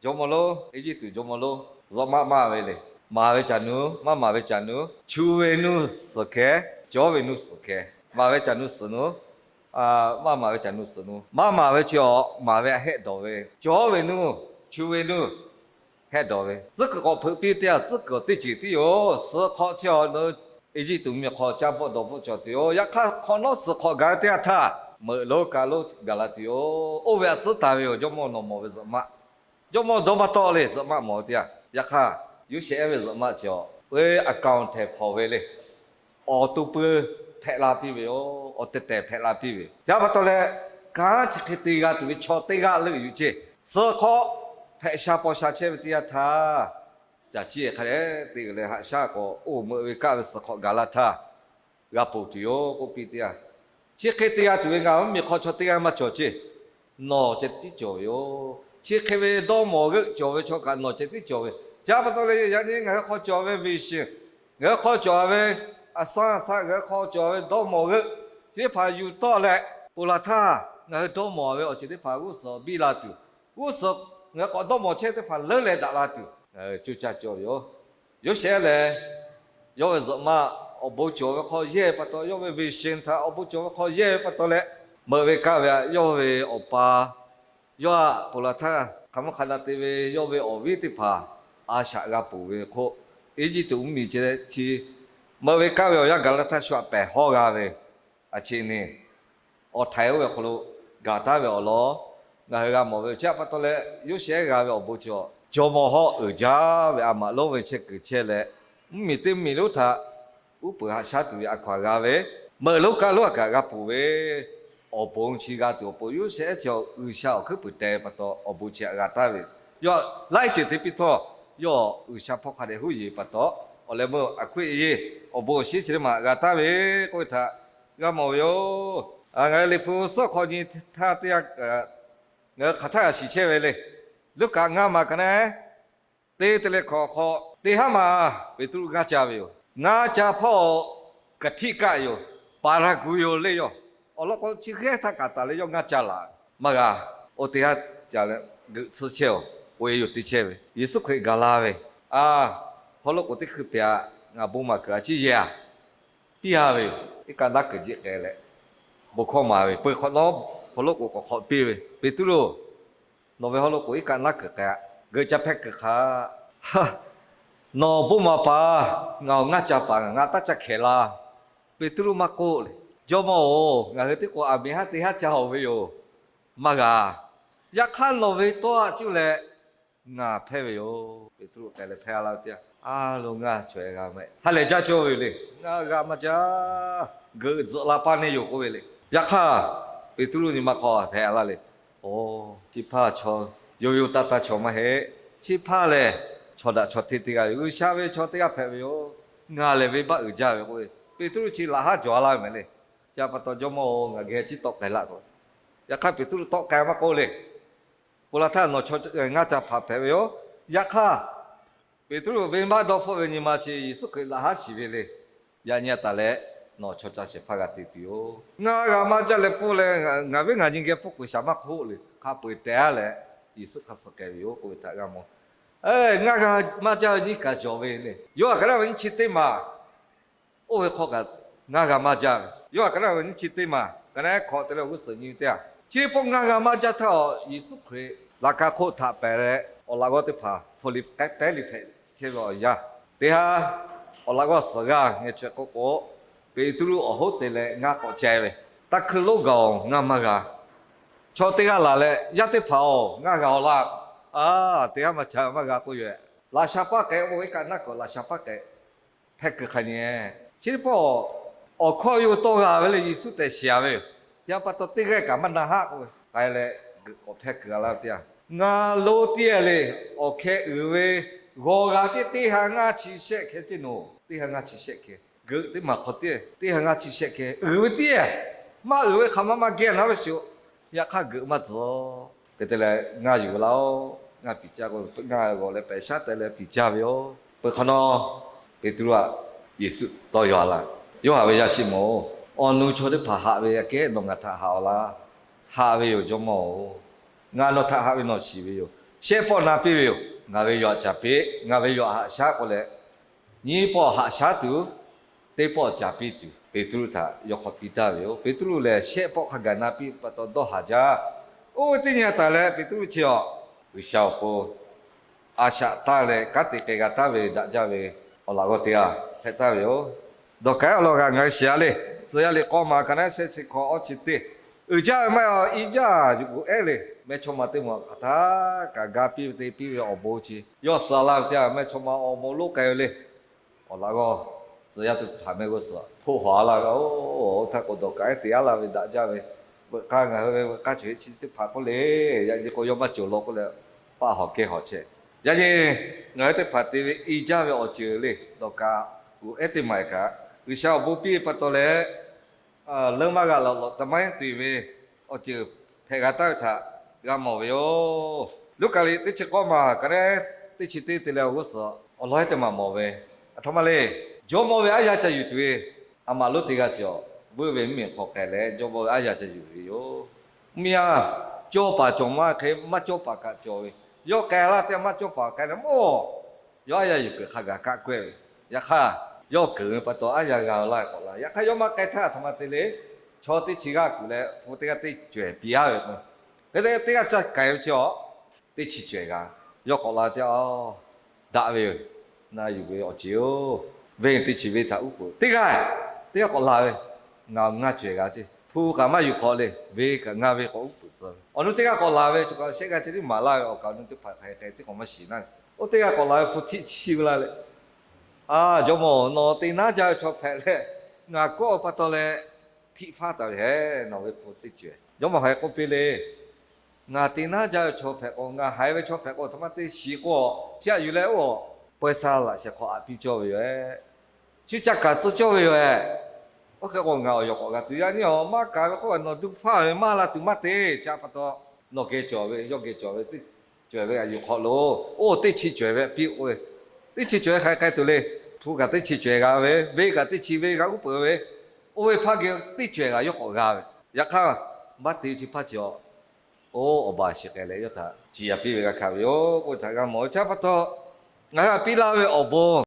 jawˇmawˇ lonˉ, Eˇjiˇtuꞈ jawˇmawˇ lonˉ zuhꞈ maˆ maˇ ve le. Maˍ ve caˬ nuˇ, maˇ maˍ ve caˬ nuˇ, chu ve nuˇ suhˍ hkeh, cawˬ ve nuˇ suhˍ hkeh. Maˍ ve caˬ nuˇ suhˍ nuˇ, maˇ maˍ ve caˬ nuˇ suhˍ nuˇ. Maˇ maˍ ve chi awˬ maˍ ve hehˆ dawˬ ve, cawˬ ve nuˇ, chu ve nuˇ hehˆ dawˬ ve. Tcuhˉ kuiˬ k'awꞈ hpeuꞈ piˇ teˇ yanˇ, tcuhˉ kuiˬ teˇ ceuˬ tiˉ yoˬ. Suhˍ hk'aw chi awˬ nu Eˇjiˇtuꞈ mvuhˇmiˬ hk'aw caˇ bvuhˆ dawˬ bvuhˆ cawˬ tuˬ yoˬ. Yaꞈ hk'aˇ hk'awꞈ nawˉ suhˍ hk'awꞈ gaˬ ve teˇ yanˇ htaˇ, meuꞈ lonˉ kaˬ lonˉ gaˬ la tuˬ yoˬ. Oˇ ve htaꞈ tcuhˉ taˍ ve yoˬ. Jawˇmawˇ nawˬ mawˬ ve zuhꞈ maˆ, jawˇmawˇ dawˇ maˇ tawˆ le zuhꞈ maˆ mawˬ ve teˇ yanˇ. Yaꞈ hk'aˇ, Yoˇsehꞈ ve zuhꞈ maˆ chi awˬ ve a kaoˬ htehˍ hpawnˬ ve le. Awˬ to pui hpehꞈ la piˇ ve yoˬ. Awˬ tehˬ tehˬ hpehꞈ la piˇ ve. Yaꞈ pa taw leh, kanˉ chi hk'e te g'a tuˬ ve chaw teˇ g'aˇ leuˆ yuˬ ceˇ. Suhˍ hk'aw hpehꞈ sha paw sha chehˇ ve teˇ yanˇ htaˇ, caˬ ciˇ hk'a leh te uiˍ leh haꞈ shaˉ k'awꞈ oˇ meuꞈ ve kaˆ ve suhˍ hk'awꞈ gaˬ la htaˇ, g'a ponˬ tuˬ yoˬ k'oˆ piˇ teˇ yanˇ. Chi hk'e te g'a tuˬ ve ngaˬ mvuhˇmiˬ hk'aw chaw teˇ g'aˇ maˇ cawˬ ceˇ. Nawˬ ceh tiˉ cawˬ ve yoˬ. Chi hk'e ve dawˇ mawˬ g'euˆ cawˬ ve chaw kaꞈ nawˬ ceh tiˉ cawˬ ve. Chi pa taw leh yaꞈ nyi ngaˬ hui hk'aw cawˬ ve vision, ngaˬ hui hk'aw cawˬ ve aˬ suhˉ aˬ shaˆ, ngaˬ hui hk'aw cawˬ ve dawˇ mawˬ g'euˆ chi teˇ hpaˍ yuˬ tawˆ leh, ponˬ laˬ htaˇ ngaˬ hui dawˇ mawˬ ve awˬ ceuˬ teˇ hpaˍ g'uˇ suhˍ biˇ la tuˬ, g'uˇ suhˍ ngaˬ hui k'awꞈ dawˇ mawˬ chehˇ teˇ hpaˍ leuˉ leh daꞈ la tuˬ, ngaˬ hui coˇ caˇ cawˬ ve yoˬ. Yoˇsehꞈ lehˬ, yawˇ ve zuhꞈ maˆ awˬ bon cawˬ ve hk'aw yehˇ ve pa taw, yawˇ ve vision htaꞈ awˬ bon cawˬ ve hk'aw yehˇ ve pa taw leh, meuꞈ ve kaˆ ve htaꞈ yawˇ ve awˬ pa yawˇ htaꞈ ponˬ laˬ htaˇ, hk'aˬ ma hk'aˬ na te ve yawˇ ve awˬ viˉ teˇ hpaˍ a shaꞈ g'a ponˬ ve hk'oˆ, Eˇjiˇtuꞈ mvuhˇmiˬ ceh chi meuꞈ ve kaˆ ve awˬ yanˇ gaˬ la htaˇ shu htaꞈ pehˬ hawˇ g'a ve, a chi neˇ awˬ htaiˍ oˇ ve awˬ hk'aw lo gaˬ taˉ ve awˬ lawn ngaˬ hui g'a mawˬ ve. Chi pa taw leh, Yoˇsehꞈ g'a ve awˬ bon chi awˬ, jawˇmawˇ hawˉ uiˍ jaˇ ve a maꞈ lonˉ ve chehˇ kuiˬ chehˇ leh, mvuhˇmiˬ teˇ mvuhˇmiˬ lonˉ htaꞈ uˉ peunˍ haꞈ shaˉ tuˬ ve a hkaw anˬ g'a ve, meuꞈ lonˉ kaˆ lonˉ a kaꞈ g'a ponˬ ve, awˬ bon chi g'a tuˬ awˬ pon Yoˇsehꞈ chi awˬ G'uiˬsha awˬ hkuiˉ puiˍ teh ve pa taw awˬ bon chi htaꞈ g'a taˍ ve. Yawˇ laiˉ ceuˬ te piˇ htawˇ, yawˇ G'uiˬsha hpawˇ hk'a dehꞈ huˉ yeˬ ve pa taw, awˬ leh meuˇ a hkuiˉ e yeˇ awˬ bon awˬ shinˉ chi teˇ maˬ g'a taˍ ve k'oˆ ve htaꞈ g'a mawˬ ve yoˬ. Ngaˬ hui Liꞈ hpu suhˉ hk'aw nyi htaˇ teˇ yanˇ, ngaˬ hui hk'aˬ htaˇ g'a shiˍ chehˇ ve le. Luˉkaꞈ ngaˇ maˬ ka naˉ teˇ te leh hkawꞈ hk'aw teˇ haˉ maˬ Peˍtruˆ ngaˇ ca ve yoˬ. Ngaˇ ca hpawˇ kaꞈ htiˆ kaˆ yoˬ. Paˍraˍguˍ yoˬ le yoˬ. Awˬ lawn k'o, chi g'ehˇ htaˇ kaꞈ taˍ leh yawˇ ngaˇ ca laˬ maˇ g'a. Oˇ teˇ haˉ ca leh geuꞈ tsuhˇ chehˇ oˬ, k'oꞈ e yoˬ te chehˇ ve. Yeˍsuˆ Hkriꞈ gaˬ la ve, a, hawˉ loꞈ k'oˍ teˇ hkui pehˍ a, ngaˬ bon maˍ kuiˬ a ciˉ yehˇ a, piˇ a ve yoˬ. Iˉ kaˆ naˉ kuiˬ jiˆ k'ai leh, bon hkawˇ maˍ ve, peu hk'awꞈ nawˉ hawˉ loꞈ k'oˍ k'awꞈ hk'awꞈ piˇ ve, Peˍtruˆ, nawˬ ve hawˉ loꞈ k'oˍ iˉ kaˆ naˉ kuiˬ k'ai a, geuꞈ ca hpehˇ kuiˬ hk'a, nawˬ bon maˍ paˍ, ngaˬ awˬ ngaˇ ca paˍ, ngaˬ taˇ ca hkehˍ la. Peˍtruˆ maˇ k'oˆ le. Jawˇmawˇ-oˬ, ngaˬ hui teˇ k'o aˬ miˍ haˉ teˇ haˉ ca oˬ ve yoˬ. Maˇ g'a. Yaꞈ hk'aˇ nawˬ ve tawˇ a cuˇ leh ngaˬ hpehˇ ve yoˬ. Peˍtruˆ k'ai leh hpehˇ a laˇ ve teˇ yanˇ, a lo ngaˇ chaweh g'a meh ha lehˬ jaˇ cawˇ ve yoˬ le. Ngaˇ g'a maˇ jaˇ. Geuꞈ tzuhꞈ la paˇ neˇ yoˬ k'oˆ ve le. Yaꞈ hk'aˇ, Peˍtruˆ nyi ma hk'aw hpehˇ a laˇ le. Oˬ, chi hpaˇ chaw, yoˬ yoˬ taˇ taˇ chaw maˇ heˆ. Chi hpaˇ lehˬ, chaw daꞈ chaw hteˇ teˇ g'aˇ ve, G'uiˬsha ve chaw teˇ g'aˇ hpehꞈ ve yoˬ. Ngaˬ lehˬ venˇbaˆ uiˍ jaˇ ve k'oˆ ve, Peˍtruˆ chi laꞈ haˉ jawˬ a laˇ ve meh le. Chi pa taw, Jawˇmawˇ-oˬ, ngaˬ geh ciˉ tawˆ k'ai laˇ k'o, yaꞈ hk'aˇ Peˍtruˆ tawˆ k'ai maˇ k'oˆ le. Ponˬ laˬ htaˇ nawˬ chaw ngaˇ ca hpaˍ hpehꞈ ve yoˬ. Yaꞈ hk'aˇ, Peˍtruˆ venˇbaˆ dawˇ hpfuhˆ ve nyi ma chi Yeˍsuˆ Hkriꞈ laꞈ haˉ shiˍ ve le. Yaꞈ nyi a taˍ leh, nawˬ chaw ca shehˍ hpaˇ g'a te tuˬ yoˬ. Ngaˇ g'a maˇ jaˇ leh pfuhˇ leh, ngaˬ venˇ ngaˬ nyi geh pfuhˇ k'oˍ shaˍ maˇ hk'oˆ le. Hk'a peu-eˬ tehꞈ a leh, Yeˍsuˆ hk'aˇ suh k'ai ve yoˬ k'oˆ ve htaꞈ g'a mawˬ. Ngaˇ g'a maˇ jaˇ ve nyiˇ kaˬ cawˬ ve le. Yoˇhanˬ ka naˉ ve nyiˇ chi teˇ maˬ oˇ ve hk'aw kaꞈ ngaˇ g'a maˇ jaˇ ve. Yoˇhanˬ ka naˉ ve nyiˇ chi teˇ maˬ ka naˉ hk'awꞈ te leh awˬ g'uˇ suhˍ nyi ve teˇ yanˇ, chi pawˆ ngaˇ g'a maˇ jaˇ htaˇ, Yeˍsuˆ Hkriꞈ laꞈ ka hk'oˆ htaꞈ pehˍ leh awˬ laꞈ g'awˇ teˇ hpaˍ hpu li k'ehˉ k'ehˉ li hpehꞈ chehˇ ve awˬ yanˇ, teˇ haˉ awˬ laꞈ g'awˇ suhˍ g'aˇ ngeh chaweh k'oˆ k'o, Peˍtruˆ awˬ hoˉ te leh ngaˇ k'awꞈ ceh ve, taˇ hkuinˇ lonˉ gaˬ-oˬ, ngaˇ maˇ g'a. Chaw teˇ g'aˇ laˬ leh, Yaˇ teˇ hpaˍ-oˬ, ngaˇ g'a-oˬ laˇ. A, teˇ g'aˇ maˇ ca maˇ g'a k'oˆ yoˬ. Laꞈ sha paˇ k'ehꞈ k'o, iˉ kaˆ naˉ kuiˬ laꞈ sha paˇ k'ehꞈ hpehˇ kuiˬ hk'a nyi. Chi teˇ pawˆ awˬ hkawˇ yawˇ hui tawˇ g'a ve le, Yeˍsuˆ tehꞈ shiˍ a ve yoˬ. Yaꞈ pa taw teˇ g'aˇ kaꞈ maˇ na haˆ k'oˆ ve, k'ai leh geuꞈ k'awꞈ hpehˇ kuiˬ g'a laˇ ve teˇ yanˇ, ngaˬ lo teˇ yanˇ le, awˬ hkeh uiˍ ve g'aw g'a tiˉ teˇ ha ngaˇ chi shehˆ hkeh ceˇ noˬ, teˇ ha ngaˇ chi shehˆ hkeh. Geuꞈ teˇ maˬ hk'aw tiˉ teˇ ha ngaˇ chi shehˆ hkeh uiˍ ve tiˉ, maˇ uiˍ ve hk'aˬ ma maˇ geh naˉ ve shiˍ-oˬ. Yaꞈ hk'aˇ geuꞈ maˇ tzuhˬ. Hk'e te leh ngaˇ yuˬ laˇ-oˆ. Ngaˇ piˍ caˇ k'o, ngaˇ g'awˬ leh pehꞈ shaˉ te leh piˍ caˇ ve yoˬ. Peuˬ hk'awꞈ nawˉ, Peˍtruˆ htaꞈ Yeˍsuˆ tawˇ yaw laˇ. Yoˇhanˬ ve yaˇ shiˍ mawˬ-oˬ, awˬ nu chaw teˇ hpaˍ haꞈ ve aꞈ kehˉ nawˬ ngaˬ htaꞈ haꞈ-oˬ laˇ. Haꞈ ve yoˬ Jawˇmawˇ-oˬ. Ngaˬ nawˬ htaꞈ haꞈ ve nawˬ shiˍ ve yoˬ. Shehˆ pawˆ na piˇ ve yoˬ. Ngaˬ ve yaw aꞈ caˍ piˇ, ngaˬ ve yaw aꞈ haꞈ shaˉ k'oˆ leh, Nyiˇ pawˆ haꞈ shaˉ tuˬ, teˇ pawˆ caˍ piˇ tuˬ, Peˍtruˆ htaꞈ yawˇ hk'aw piˇ taˍ ve yoˬ. Peˍtruˆ lehˬ, shehˆ pawˆ hk'a gaˬ na piˇ pa taw dawˇ haˍ jaˇ. Oˇ ve teˇ nyi a taˍ leh, Peˍtruˆ chi awˬ, G'uiˬsha awˬ pon a shaꞈ taˇ leh kanˉ te k'ai g'a taˍ ve daꞈ jaˇ ve awˬ laꞈ g'awˇ teˇ g'aˇ hpehꞈ taˍ ve yoˬ. Dawˬ kaꞈ awˬ lawn g'a ngaˬ hui shiˍ a le. Tcuh yaˇ liꞈ k'awˇ ma hkanˍ naˉ shehˆ chi hkawꞈ awˇ chi teˇ, uiˍ jaˇ ve maˇ heˆ, i jaˇ yuˬ k'oꞈ ehˉ le. Mehˇchawˇma teˇ maˬ hk'aˬ htaˇ kaꞈ ga piˇ ve te piˇ ve awˬ bon chi yawˇ suh laˇ ve teˇ g'aˇ, mehˇchawˇma awˬ moˍ lonˉ k'ai ve le. Awˬ laꞈ g'awˇ tcuh yaˇ teˇ hpaˍ mehˆ g'uˇ suhˍ hpoˆ hawˬ a laˇ ve, oˇ htaˇ k'o dawˬ kaꞈ ehˉ te a laˇ ve daꞈ jaˇ ve. Veuꞈ k'aˇ ngaˬ hui ve veuꞈ k'aˇ chi ve chi teˇ hpaˍ k'oˆ le, yaꞈ nyi k'o yawˇ maˇ cawˬ law k'oˆ leh, paˆ hawˬ kehˇ hawˬ chehˇ. Yaꞈ nyi ngaˬ hui teˇ hpaˍ te ve i jaˇ ve awˬ ceuˬ le, dawˬ kaꞈ uiˍ ehˉ teˇ maˬ kaꞈ G'uiˬsha awˬ bon piˇ ve pa taw leh, leuˉ maˇ g'a laꞈ lawꞈ ta maˇ tuˬ ve awˬ ceuˬ hpehꞈ g'a taˍ ve htaꞈ g'a mawˬ ve yoˬ. Luˉkaꞈ liꞈ teˇ chi k'awˇ ma hkanˍ naˉ teˇ chi teˇ te leh awˬ g'uˇ suhˍ awˬ lawn heˉ teˇ maˬ mawˬ ve, aˬ htoꞈ ma le. Jawˇmawˇ ve aˉ yaˇ ca yuˬ tuˬ ve a maꞈ lonˉ teˇ g'aˇ chi awˬ, vuiˇ ve mvuhˇmiˬ hk'aw k'ai leh jawˇmawˇ ve aˉ yaˇ ca yuˬ ve yoˬ. Mvuhˇmiˬ a, cawˇ paˍ cawˬ maˇ hk'e maˇ cawˇ paˍ kaꞈ cawˬ ve, yawˇ k'ai laˇ teˇ maˇ cawˇ paˍ k'ai leh mawˇ yawˇ aˉ yaˇ yuˬ kuiˬ hk'a gaˬ kaˆ k'awehˇ ve. Yaꞈ hk'aˇ, yawˇ keunˍ ve pa taw aˉ yaˇ g'a laˇ k'awꞈ la. Yaꞈ hk'aˇ, yawˇ maˇ k'ai htaˇ aˬ htoꞈ ma te le. Chaw teˇ chi g'aˇ kuˬ leh hpu teˇ g'aˇ teˇ cawehˬ piˇ aˉ ve k'o, hk'e te teˇ g'aˇ caˇ k'ai ve chi awˬ, teˇ chi cawehˬ g'a. Yawˇ k'awꞈ la teˇ a, daꞈ ve yoˬ. Na yuˬ ve awˬ ceuˬ oˬ, venˇ teˇ chi venˇ htaꞈ uˉ peunˍ teˇ g'aˇ, teˇ g'aˇ k'awꞈ la ve, ngaˬ awˬ ngaˇ cawehˬ g'a ceˇ. Hpu kaꞈ maˇ yuˬ hk'awꞈ le, venˇ kaꞈ ngaˇ venˇ k'awꞈ uˉ peunˍ tcuh ve. Awˬ nu teˇ g'aˇ k'awꞈ la ve, chaw kaꞈ shehˆ g'aˇ chi teˇ maˍ laˇ ve awˬ kaꞈ awˬ nu teˇ hpaˍ hk'aˬ hk'e teˇ k'awꞈ maˇ shiˍ naˇ. Oˇ teˇ g'aˇ k'awꞈ la ve hpu htiˆ chi ve laˇ leh, a, jawˇmawˇ-oˬ, nawˬ te naˉ jaˇ ve chaw hpehꞈ leh, ngaˬ kawˆ ve pa taw leh htiˆ faˉ taˍ ve heˆ. Nawˬ ve hpu teˇ cawehˬ. Jawˇmawˇ hk'aˬ hk'e k'oˆ piˇ le. Ngaˬ te naˉ jaˇ ve chaw hpehꞈ k'o, ngaˬ haiˬ ve chaw hpehꞈ k'o, aˬ htoꞈ ma te shiˍ k'o, chi htaꞈ yuˬ leh oˇ, pawehˇ saˇ laꞈ shehˍ hk'aw aꞈ piˇ cawˇ ve yoˬ. Chi ca kaˍ tcuh cawˇ ve yoˬ. Oˇ hk'e k'o, ngaˬ awˬ yawˬ k'awꞈ g'a tuˬ yaˇ nyi awˬ maˇ kaˍ ve k'oˆ, nawˬ duˇ faˉ ve maˇ la tuˬ maˇ te. Chi pa taw, nawˬ geh cawˬ ve, yawˇ geh cawˬ ve, teˇ cawehˬ ve a yuˬ hk'awꞈ loˬ. Oˇ teˇ chi cawehˬ ve piˇ k'oˆ ve, teˇ chi cawehˬ hk'aˬ hk'e k'ai tuˬ le. Hpu kaꞈ teˇ chi cawehˬ g'a ve, venˇ kaꞈ teˇ chi venˇ g'a uˉ peunˍ ve, oˇ ve hpaˇ geh teˇ cawehˬ g'a yawˇ k'awꞈ g'a ve. Yaꞈ hk'aˇ, maˇ te chi hpaˇ chi awˬ, oˇ awˬ baˬ shiˍ k'ai leh yawˇ htaꞈ ciˍ yaꞈ piˇ ve g'a hkanˍ ve yoˬ k'oˆ ve htaꞈ g'a mawˬ ve. Chi pa taw, ngaˬ hui htaꞈ piˇ laˇ ve awˬ bon,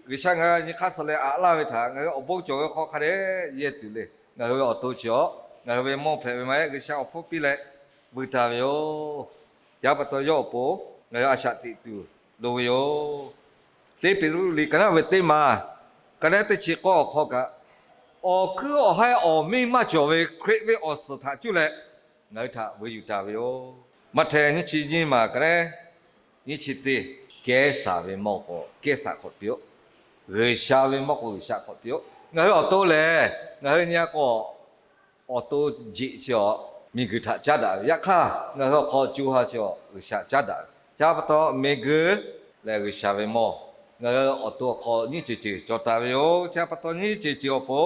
G'uiˬsha ngaˬ hui nyi hk'aˇ suh leh aꞈ laˇ ve htaꞈ ngaˬ hui awˬ bon cawˬ ve hk'aw hk'a dehꞈ yehˇ tuˬ le. Ngaˬ hui ve awˬ to chi awˬ, ngaˬ hui ve mawˇ hpehꞈ ve maˇ heˆ, G'uiˬsha awˬ hpfuhˇ piˇ leh vuiˬ taˍ ve yoˬ. Yaꞈ pa taw yawˇ awˬ pon ngaˬ hui a shaꞈ teꞈ tuˬ loˍ ve yoˬ. Teˇ Peˍtruˆ liꞈ ka naˉ ve teˇ ma, ka naˉ teˇ chi k'awˇ awˬ hk'aw kaꞈ, awˬ hkuiˉ awˬ haiˇ awˬ miˇ maˇ cawˬ ve Hkriꞈ ve awˬ suhˍ htaꞈ cuˇ leh ngaˬ hui htaꞈ vuiˬ yuˬ taˍ ve yoˬ. Maꞈhtehˍ nyiˇ chi nyiˇ maˬ ka naˉ nyiˇ chi teˇ, kehˉ saˍ ve mawˇ k'o kehˉ saˍ hk'awꞈ piˇ-oˆ. G'uiˬsha ve mawˇ k'o G'uiˬsha hk'awꞈ piˇ-oˆ. Ngaˬ hui awˬ to lehˬ, ngaˬ hui nyi a k'o, awˬ to jeꞈ chi awˬ miˬguiˬ htaꞈ caˉ daꞈ ve. Yaꞈ hk'aˇ, ngaˬ hui awˬ hk'aw co ha chi awˬ G'uiˬsha caˉ daꞈ ve. Chi pa taw, miˬguiˬ lehˬ G'uiˬsha ve mawˇ, ngaˬ hui awˬ to awˬ hk'aw nyiˇ ceuˬ ceuˬ cawˬ taˍ ve yoˬ. Chi pa taw, nyiˇ ceuˬ ceuˬ awˬ pon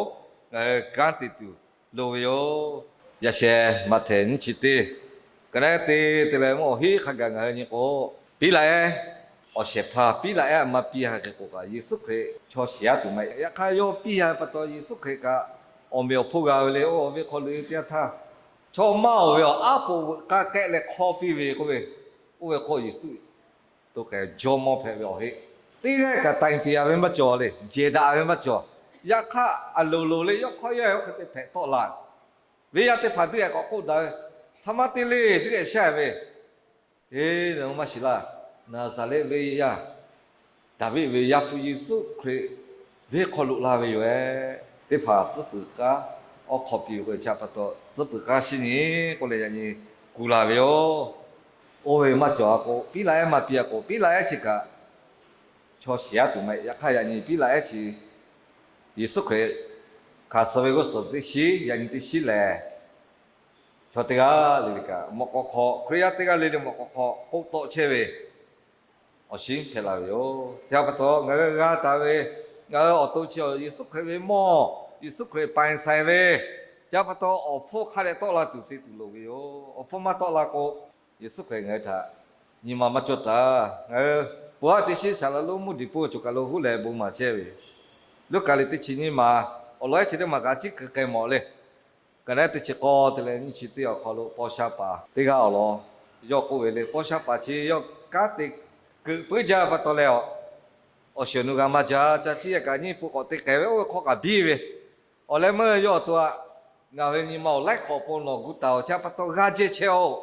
ngaˬ hui kanˉ te tuˬ loˍ ve yoˬ. Yaꞈ sheh Maꞈhtehˍ nyiˇ chi teˇ, ka naˉ te te leh mvuhˇ awˬ heˆ hk'a gaˬ ngaˬ hui nyi k'o, Piˉlaꞈ ehˉ awˬ shehˍ hpaˇ, Piˉlaꞈ ehˉ maˇ piˇ ha hk'e k'o kaꞈ, Yeˍsuˆ Hkriꞈ chaw shiˍ aˉ tuˬ maˇ heˆ. Yaꞈ hk'aˇ, yawˇ piˇ ha pa taw Yeˍsuˆ Hkriꞈ kaꞈ awˬ meꞈ awˬ hponˇ g'a ve le. Oˇ awˬ ve hk'aw loꞈ e teˇ yanˇ htaˇ, chaw maˇ oˬ ve awˬ aˉ poꞈ veuꞈ k'aˇ k'ehˆ leh hk'awˇ piˇ ve k'oˆ ve, oˇ ve k'o Yeˍsuˆ to k'ehˬ jawˇmawˇ hpehꞈ ve awˬ heˆ. Teˇ g'aˇ kaꞈ taiˍ piˍ a ve maˇ cawˬ le, jehˬ daꞈ ve maˇ cawˬ. Yaꞈ hk'aˇ, aˬ loˍ loˍ le yawˇ hk'awˇ yawˇ hk'e te hpehꞈ tawˆ la ve, yaˇ teˇ hpaˍ teˇ geh k'awꞈ k'oˆ daꞈ ve, htaꞈ maˇ te le teˇ geh shaˉ ve, Eˬ, nawˬ maˇ shiˍ laˇ. Naˍzaˍrehˆ venˇ yaˇ, Daˍviˆ ve Yaˇ hpu Yeˍsuˆ Hkriꞈ venˇ hk'aw loꞈ la ve yoˬ ehˉ. Teˇ hpaˍ tcuhˉ puiˍ k'aˉ awˬ hk'aw piˇ ve k'o, chi pa taw tcuhˉ puiˍ k'aˉ shinˉ nyi k'oˆ leh yaꞈ nyi kuˬ la ve yoˬ. Oˇ ve maˇ cawˬ a k'o, Piˉlaꞈ ehˉ maˇ piˇ a k'o, Piˉlaꞈ ehˉ chi kaꞈ chaw shiˍ aˉ tuˬ maˇ heˆ. Yaꞈ hk'aˇ, yaꞈ nyi Piˉlaꞈ ehˉ chi Yeˍsuˆ Hkriꞈ hkanˍ suh ve g'uˇ suhˍ teˇ shiˉ, yaꞈ nyi teˇ shiˉ lehˬ, chaw teˇ g'aˇ le le kaꞈ mawꞈ k'aw hk'aw, Hkriꞈ yaˇ teˇ g'aˇ le le mawꞈ k'aw hk'aw k'oˆ tawˆ chehˇ ve awˬ shinˉ hpehꞈ la ve yoˬ. Chi pa taw, ngaˬ hui g'a taˍ ve, ngaˬ hui awˬ to chi awˬ Yeˍsuˆ Hkriꞈ ve mawˇ, Yeˍsuˆ Hkriꞈ paiˍ saiˍ ve, chi pa taw awˬ hpfuhˇ hk'a dehꞈ tawˆ la tuˬ te tuˬ loˍ ve yoˬ. Awˬ hpfuhˇ maˇ tawˆ la k'o, Yeˍsuˆ Hkriꞈ ngaˬ hui htaꞈ nyi ma maˇ cawˇ taˍ. Ngaˬ hui bon haˉ teˇ shiˉ saˍ laˍ lonˉ mvuhˇ diˍ puˇ cawˬ kaˬ lo huˉ leh bon maˍ chehˇ ve yoˬ. Luˉkaꞈ liꞈ teˇ chi nyiˇ ma awˬ lawn ehˉ chi teˇ maˬ kaꞈ a ciˉ keu k'ai mawˬ le. Ka naˉ teˇ chi k'awˇ te leh nyiˇ chi teˇ awˬ hk'aw lo paw sha paˍ teˇ g'aˇ awˬ lawn yawˇ k'oˆ ve le. Paw sha paˍ chi yawˇ kanˉ te keu puiˉ jaˇ pa taw leh awˬ awˬ shiˍ awˬ nu g'a maˇ jaˇ. Ca ciˉ yaꞈ kaꞈ nyiˇ pu k'awꞈ te k'ai ve oˇ ve hk'aw kaꞈ biˇ ve, awˬ leh meuˇ yawˇ awˬ to aꞈ, ngaˬ ve nyi ma awˬ laiˉ hk'awꞈ pon nawˬ gu taˍ-oˬ, chi pa taw g'aˇ jehˇ chehˇ-oˬ,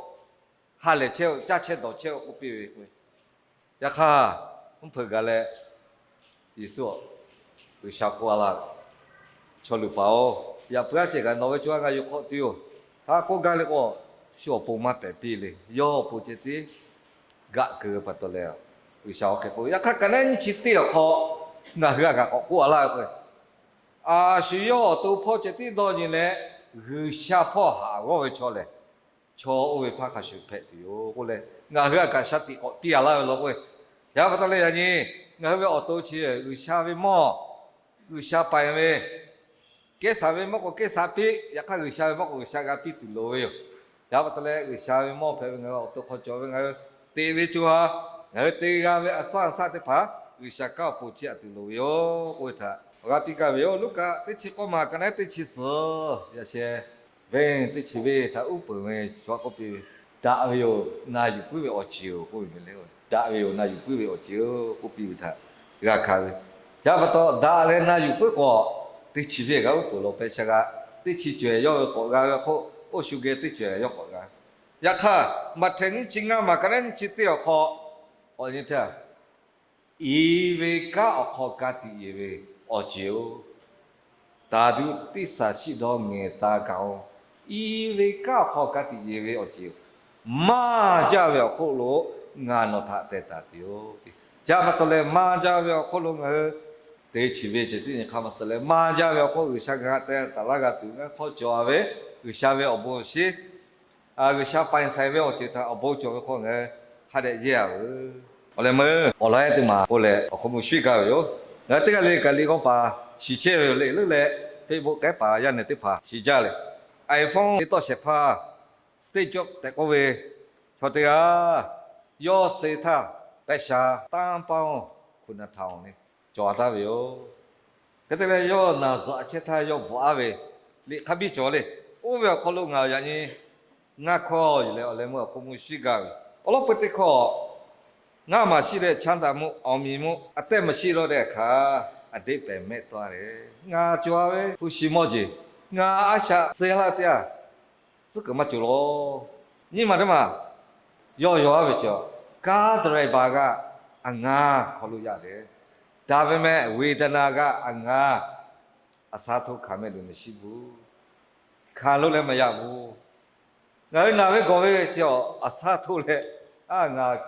ha lehˬ chehˇ-oˬ, caˇ chehˇ dawˬ chehˇ-oˬ k'oˆ piˇ ve k'o, yaꞈ hk'aˇ mvuhˇ hpeuꞈ gaˬ leh Yeˍsuˆ, G'uiˬsha k'oˆ a laˇ, Chaw luˬ paˍ-oˬ, yaꞈ puiˉ aˉ ceh kaꞈ nawˬ ve co ha ngaˬ yuˬ hk'awꞈ tuˬ yoˬ. Htaˇ k'oˆ gaˇ le k'o, shu awˬ pon maˇ pehˍ piˇ le. Yawˇ awˬ pon ceh tiˉ g'aꞈ keu pa taw leh, G'uiˬsha oˇ hk'e k'oˆ ve. Yaꞈ hk'aˇ ka naˉ nyiˇ chi teˇ awˬ hk'aw ngaˬ hui a kaꞈ k'awꞈ k'oˆ a laˇ ve k'o, a shu yawˇ awˬ to hpawˇ ceh tiˉ dawˇ nyi leh, G'uiˬsha hpawˇ haꞈ g'awˇ ve chaw lehˬ, chaw oˇ ve hpaˇ hk'a shuˍ hpehꞈ tuˬ yoˬ k'oˆ leh, ngaˬ hui a kaꞈ shaˍ tiꞈ k'awꞈ piˇ a laˇ ve law k'o, yaꞈ pa taw leh yaꞈ nyi ngaˬ hui ve awˬ to chi G'uiˬsha ve mawˇ, G'uiˬsha paiˍ ve, kehˉ saˍ ve mawˇ k'o kehˉ saˍ piˇ, yaꞈ hk'aˇ G'uiˬsha ve mawˇ k'o G'uiˬsha g'a piˇ tuˬ loˍ ve yoˬ. Yaꞈ pa taw leh G'uiˬsha ve mawˇ hpehꞈ ve ngaˬ hui awˬ to hk'aw cawˬ ve ngaˬ hui teꞈ ve co ha, ngaˬ hui te g'a ve a sawˉ a saˆ teˇ hpaˍ G'uiˬsha kanˉ awˬ pon chiˇ aꞈ tuˬ loˍ ve yoˬ k'oˆ ve htaꞈ awˬ g'aˇ piˇ gaˇ ve yoˬ. Luˉkaꞈ teˇ chi k'awˇ ma ka naˉ teˇ chi suhˍ yaꞈ sheh venˇ teˇ chi venˇ htaꞈ uˉ peunˍ ve chaw k'oˆ piˇ ve, Daꞈ ve yoˬ, na yuˬ puiˉ ve awˬ ceuˬ-oˬ k'oˆ ve le. Daꞈ ve yoˬ, na yuˬ puiˉ ve awˬ ceuˬ-oˬ k'oˆ piˇ ve htaꞈ g'a hkanˍ ve. Yaꞈ pa taw daꞈ leh na yuˬ puiˉ k'o, teˇ chi venˇ g'a uˉ peunˍ law peh sha g'a, teˇ chi cawehˬ yawˇ ve k'awꞈ g'a ve hk'oˆ, oˇ shu geh teˇ cawehˬ yawˇ k'awꞈ g'a. Yaꞈ hk'aˇ, Maꞈhtehˍ nyiˇ chi ngaˇ ma ka naˉ nyiˇ chi teˇ awˬ hk'aw, awˬ nyi htaˇ, iˉ ve kanˉ awˬ hk'aw ka tiꞈ yeˬ ve awˬ ceuˬ-oˬ, တၢ်ဒုးသစ္စာရှိသော ငယ်သားကောင်, iˉ ve kanˉ awˬ hk'aw ka tiꞈ yeˬ ve awˬ ceuˬ-oˬ, maˇ jaˇ ve awˬ hk'oˆ lo ngaˬ nawˬ htaꞈ teh taˍ tuˬ yoˬ. Chi pa taw leh maˇ jaˇ ve awˬ hk'oˆ lo ngaˬ hui teˇ chi venˇ ceh tiˉ nyi hk'aˇ maˇ suh leh, maˇ jaˇ ve awˬ hk'oˆ G'uiˬsha ngaˬ hui htaꞈ teh taˍ laˇ g'a tuˬ ngaˬ hui hk'aw cawˬ a ve, G'uiˬsha ve awˬ bon awˬ shinˉ, G'uiˬsha paiˍ shaiˍ ve awˬ ceuˬ htaꞈ awˬ bon cawˬ ve hk'aw ngaˬ hui hk'a dehꞈ yehˇ a veuˬ. Awˬ leh meuˇ awˬ lawn ehˉ teˇ maˬ k'oˆ leh awˬ hk'aw mvuh shuiˉ gaˇ ve yoˬ. Ngaˬ hui teˇ g'aˇ le kaꞈ liꞈ g'awˇ paˍ shiˍ chehˇ ve yoˬ le, leuˉ leh Facebook k'ehˉ paˍ yaˇ nehˬ teˇ hpaˍ shiˍ jaˇ le. iPhone teˇ tawˇ shehˍ hpaˇ Steve Jobs tehꞈ k'oˆ ve chaw teˇ g'aˇ yawˇ suh htaˇ, pehˬ shaˍ တန်ပေါင်း ခုနစ်ထောင် le cawˬ a taˍ ve yoˬ. Hk'e te leh yawˇ naˬ zuhꞈ chehˇ htaˇ yawˇ bvuhꞈ aˉ ve liꞈ hk'a biˇ cawˬ le. Oˇ ve awˬ hk'aw lo ngaˬ yaꞈ nyi ngaˇ hkawˇ yuˬ leh awˬ leh meuˇ awˬ hk'aw mvuh shuiˉ gaˇ ve, awˬ lawn peu teˇ hkawˇ, ငါ့မှာရှိတဲ့ ချမ်းသာမှု၊ အောင်မြင်မှု၊ အသက်မရှိတော့တဲ့အခါ အဓိပ္ပာယ်မဲ့သွားတယ်. Ngaˬ cawˬ a ve hpu shi mawˇ jeˬ, ngaˬ a shaꞈ suh laˇ teˇ yanˇ tcuhˉ kuiˬ maˇ cawˬ law. Nyi ma teˇ maˬ yawˇ yaw aˉ ve cawˬ, car driver g'aˇ a ngaˬ hk'aw lo yaˇ leh, ဒါပေမဲ့ ဝေဒနာက အငါ အစားထိုးခံမဲ့လူမရှိဘူး. ခံလို့လည်းမရဘူး. Ngaˬ hui naˬ ve gawˬ ve chi awˬ a shaˉ htoˇ leh, a ngaˬ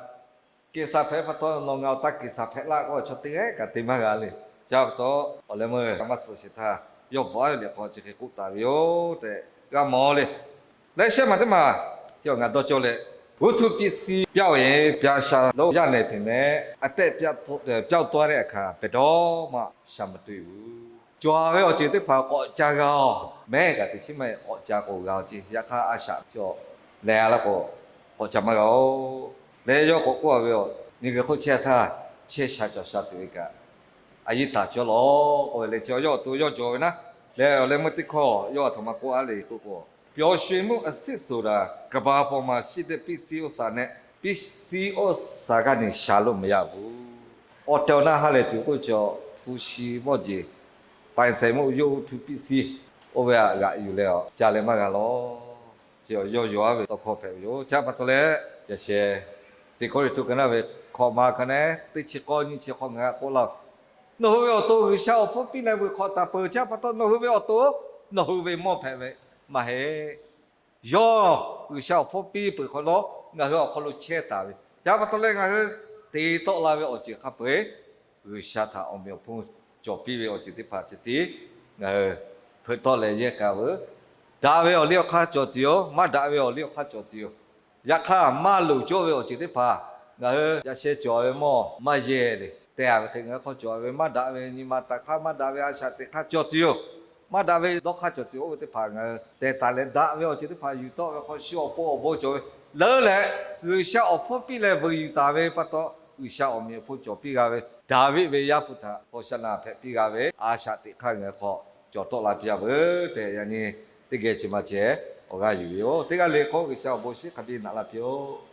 ကင်ဆာ hpehꞈ pa taw nawˬ ngaˬ awˬ ta ကင်ဆာ hpehꞈ laˇ k'oˆ chaw teˇ g'aˇ kaꞈ te maˇ g'a le. Chi pa taw awˬ leh meuˇ maˇ suh sheˍ htaˇ, yawˇ bvuhꞈ aˉ ve liꞈ hk'aw chi hk'e k'oˆ taˍ ve yoˬ tehꞈ g'a mawˬ le. Leh shehˆ maˬ teˇ maˬ chi awˬ ngaˬ dawˇ cawˇ leh, ဝတ္ထုပစ္စည်းပျောက်ရင် ပြန်ရှာလို့ရတယ်ပေမဲ့ အသက်ပျောက်သွားတဲ့အခါ ဘယ်တော့မှ ရှာမတွေ့ဘူး. Cawˬ ve awˬ ceuˬ teˇ hpaˍ k'awꞈ ca g'a-oˬ, mehˉ kaꞈ teꞈ chiˉ maˇ k'awꞈ ca k'o g'a-oˬ ceˇ. Yaꞈ hk'aˇ a shaꞈ cawˬ leh a laˇ k'o, k'awꞈ ca maˇ g'a-oˬ. Leh yawˇ k'awꞈ k'oˆ a ve, Nyi geh hk'oˆ chehˇ htaˇ, chehˇ sha cawˬ sha tuˬ ve kaꞈ, a yiˇ taˍ cawˇ lawˬ k'oˆ ve le. Chi yawˇ awˬ to yawˇ jawˬ ve naˉ leh, awˬ leh meuˇ teˇ hkawˇ yawˇ a htoꞈ ma k'oˆ a le k'oˆ k'o, ပျော်ရွှင်မှုအစစ်ဆိုတာ ကမ္ဘာပေါ်မှာရှိတဲ့ ပစ္စည်းဥစ္စာနဲ့ ပစ္စည်းဥစ္စာကနေ ရှာလို့မရဘူး. Awˬ tehˬ awˬ na ha lehˬ tuˬ k'oˆ ve chaw, hpu shi mawˇ jeˬ, ပိုင်ဆိုင်မှုရုပ်ဝတ္ထုပစ္စည်း oˇ ve htaꞈ g'aꞈ yuˬ leh ca leh maˇ g'a lawˬ. Chi yawˇ yaw aˉ ve tawˇ hkawˇ hpehꞈ ve yoˬ. Chi pa taw leh, yaꞈ sheh, Teˇ Kawˇrenˍhtuˆ ka naˉ ve hkawꞈ ma ka naˉ teˇ chi k'awˇ nyiˇ chi hk'awꞈ ngaˬ k'oˆ laˇ-oˬ. Nawˬ hui ve awˬ to G'uiˬsha awˬ hpfuhˇ piˇ leh vuiˬ hk'awꞈ taˍ peuˬ. Chi pa taw nawˬ hui ve awˬ to, nawˬ hui ve mawˇ hpehꞈ ve maˇ heˆ. Yawˇ G'uiˬsha awˬ hpfuhˇ piˇ peuˬ hk'awꞈ nawˉ, ngaˬ hui awˬ hk'aw lo chehˇ taˍ ve. Chi pa taw leh ngaˬ hui te tawˆ la ve awˬ ceuˬ hk'a peu-eˬ, G'uiˬsha htaꞈ awˬ meꞈ awˬ hponˇ cawˬ piˇ ve awˬ ceuˬ teˇ hpaˍ ceh tiˉ ngaˬ hui hpeuꞈ tawˆ leh yehˇ k'a veuˬ. Daꞈ ve awˬ liˇ awˬ hk'aˇ cawˬ tuˬ yoˬ. Maˇ daꞈ ve awˬ liˇ awˬ hk'aˇ cawˬ tuˬ yoˬ. Yaꞈ hk'aˇ, maˇ loˍ cawˇ ve awˬ ceuˬ teˇ hpaˍ ngaˬ hui yaꞈ sheh cawˬ ve mawˇ maˇ yehˇ le. Te a ve hk'e ngaˬ hui hk'aw cawˬ ve maˇ daꞈ ve nyi ma taˍ hk'aˇ, maˇ daꞈ ve a shaꞈ teꞈ hk'aˇ cawˬ tuˬ yoˬ. Maˇ daꞈ ve dawˇ hk'aˇ cawˬ tuˬ yoˬ. Oˇ ve teˇ hpaˍ ngaˬ hui teh taˍ leh daꞈ ve awˬ ceuˬ teˇ hpaˍ yuˬ tawˆ ve hk'aw shu awˬ pon awˬ bon cawˬ ve leuˉ leh, G'uiˬsha awˬ hpfuhˇ piˇ leh vuiˬ yuˬ taˍ ve pa taw, G'uiˬsha awˬ meꞈ awˬ hponˇ cawˬ piˇ g'a ve, Daˍviˆ ve yaˇ hpu htaꞈ Hawˍsaˍnaˍ hpehꞈ piˇ g'a ve a shaꞈ teꞈ hk'aˇ ngaˬ hui hk'aw cawˬ tawˆ la piˇ a veuˬ tehꞈ, yaꞈ nyi teˇ geh chi ma ceh awˬ g'aˇ yuˬ ve yoˬ. Teˇ g'aˇ le hk'oˆ G'uiˬsha awˬ bon shiˉ hk'a biˇ naꞈ la piˇ-oˆ.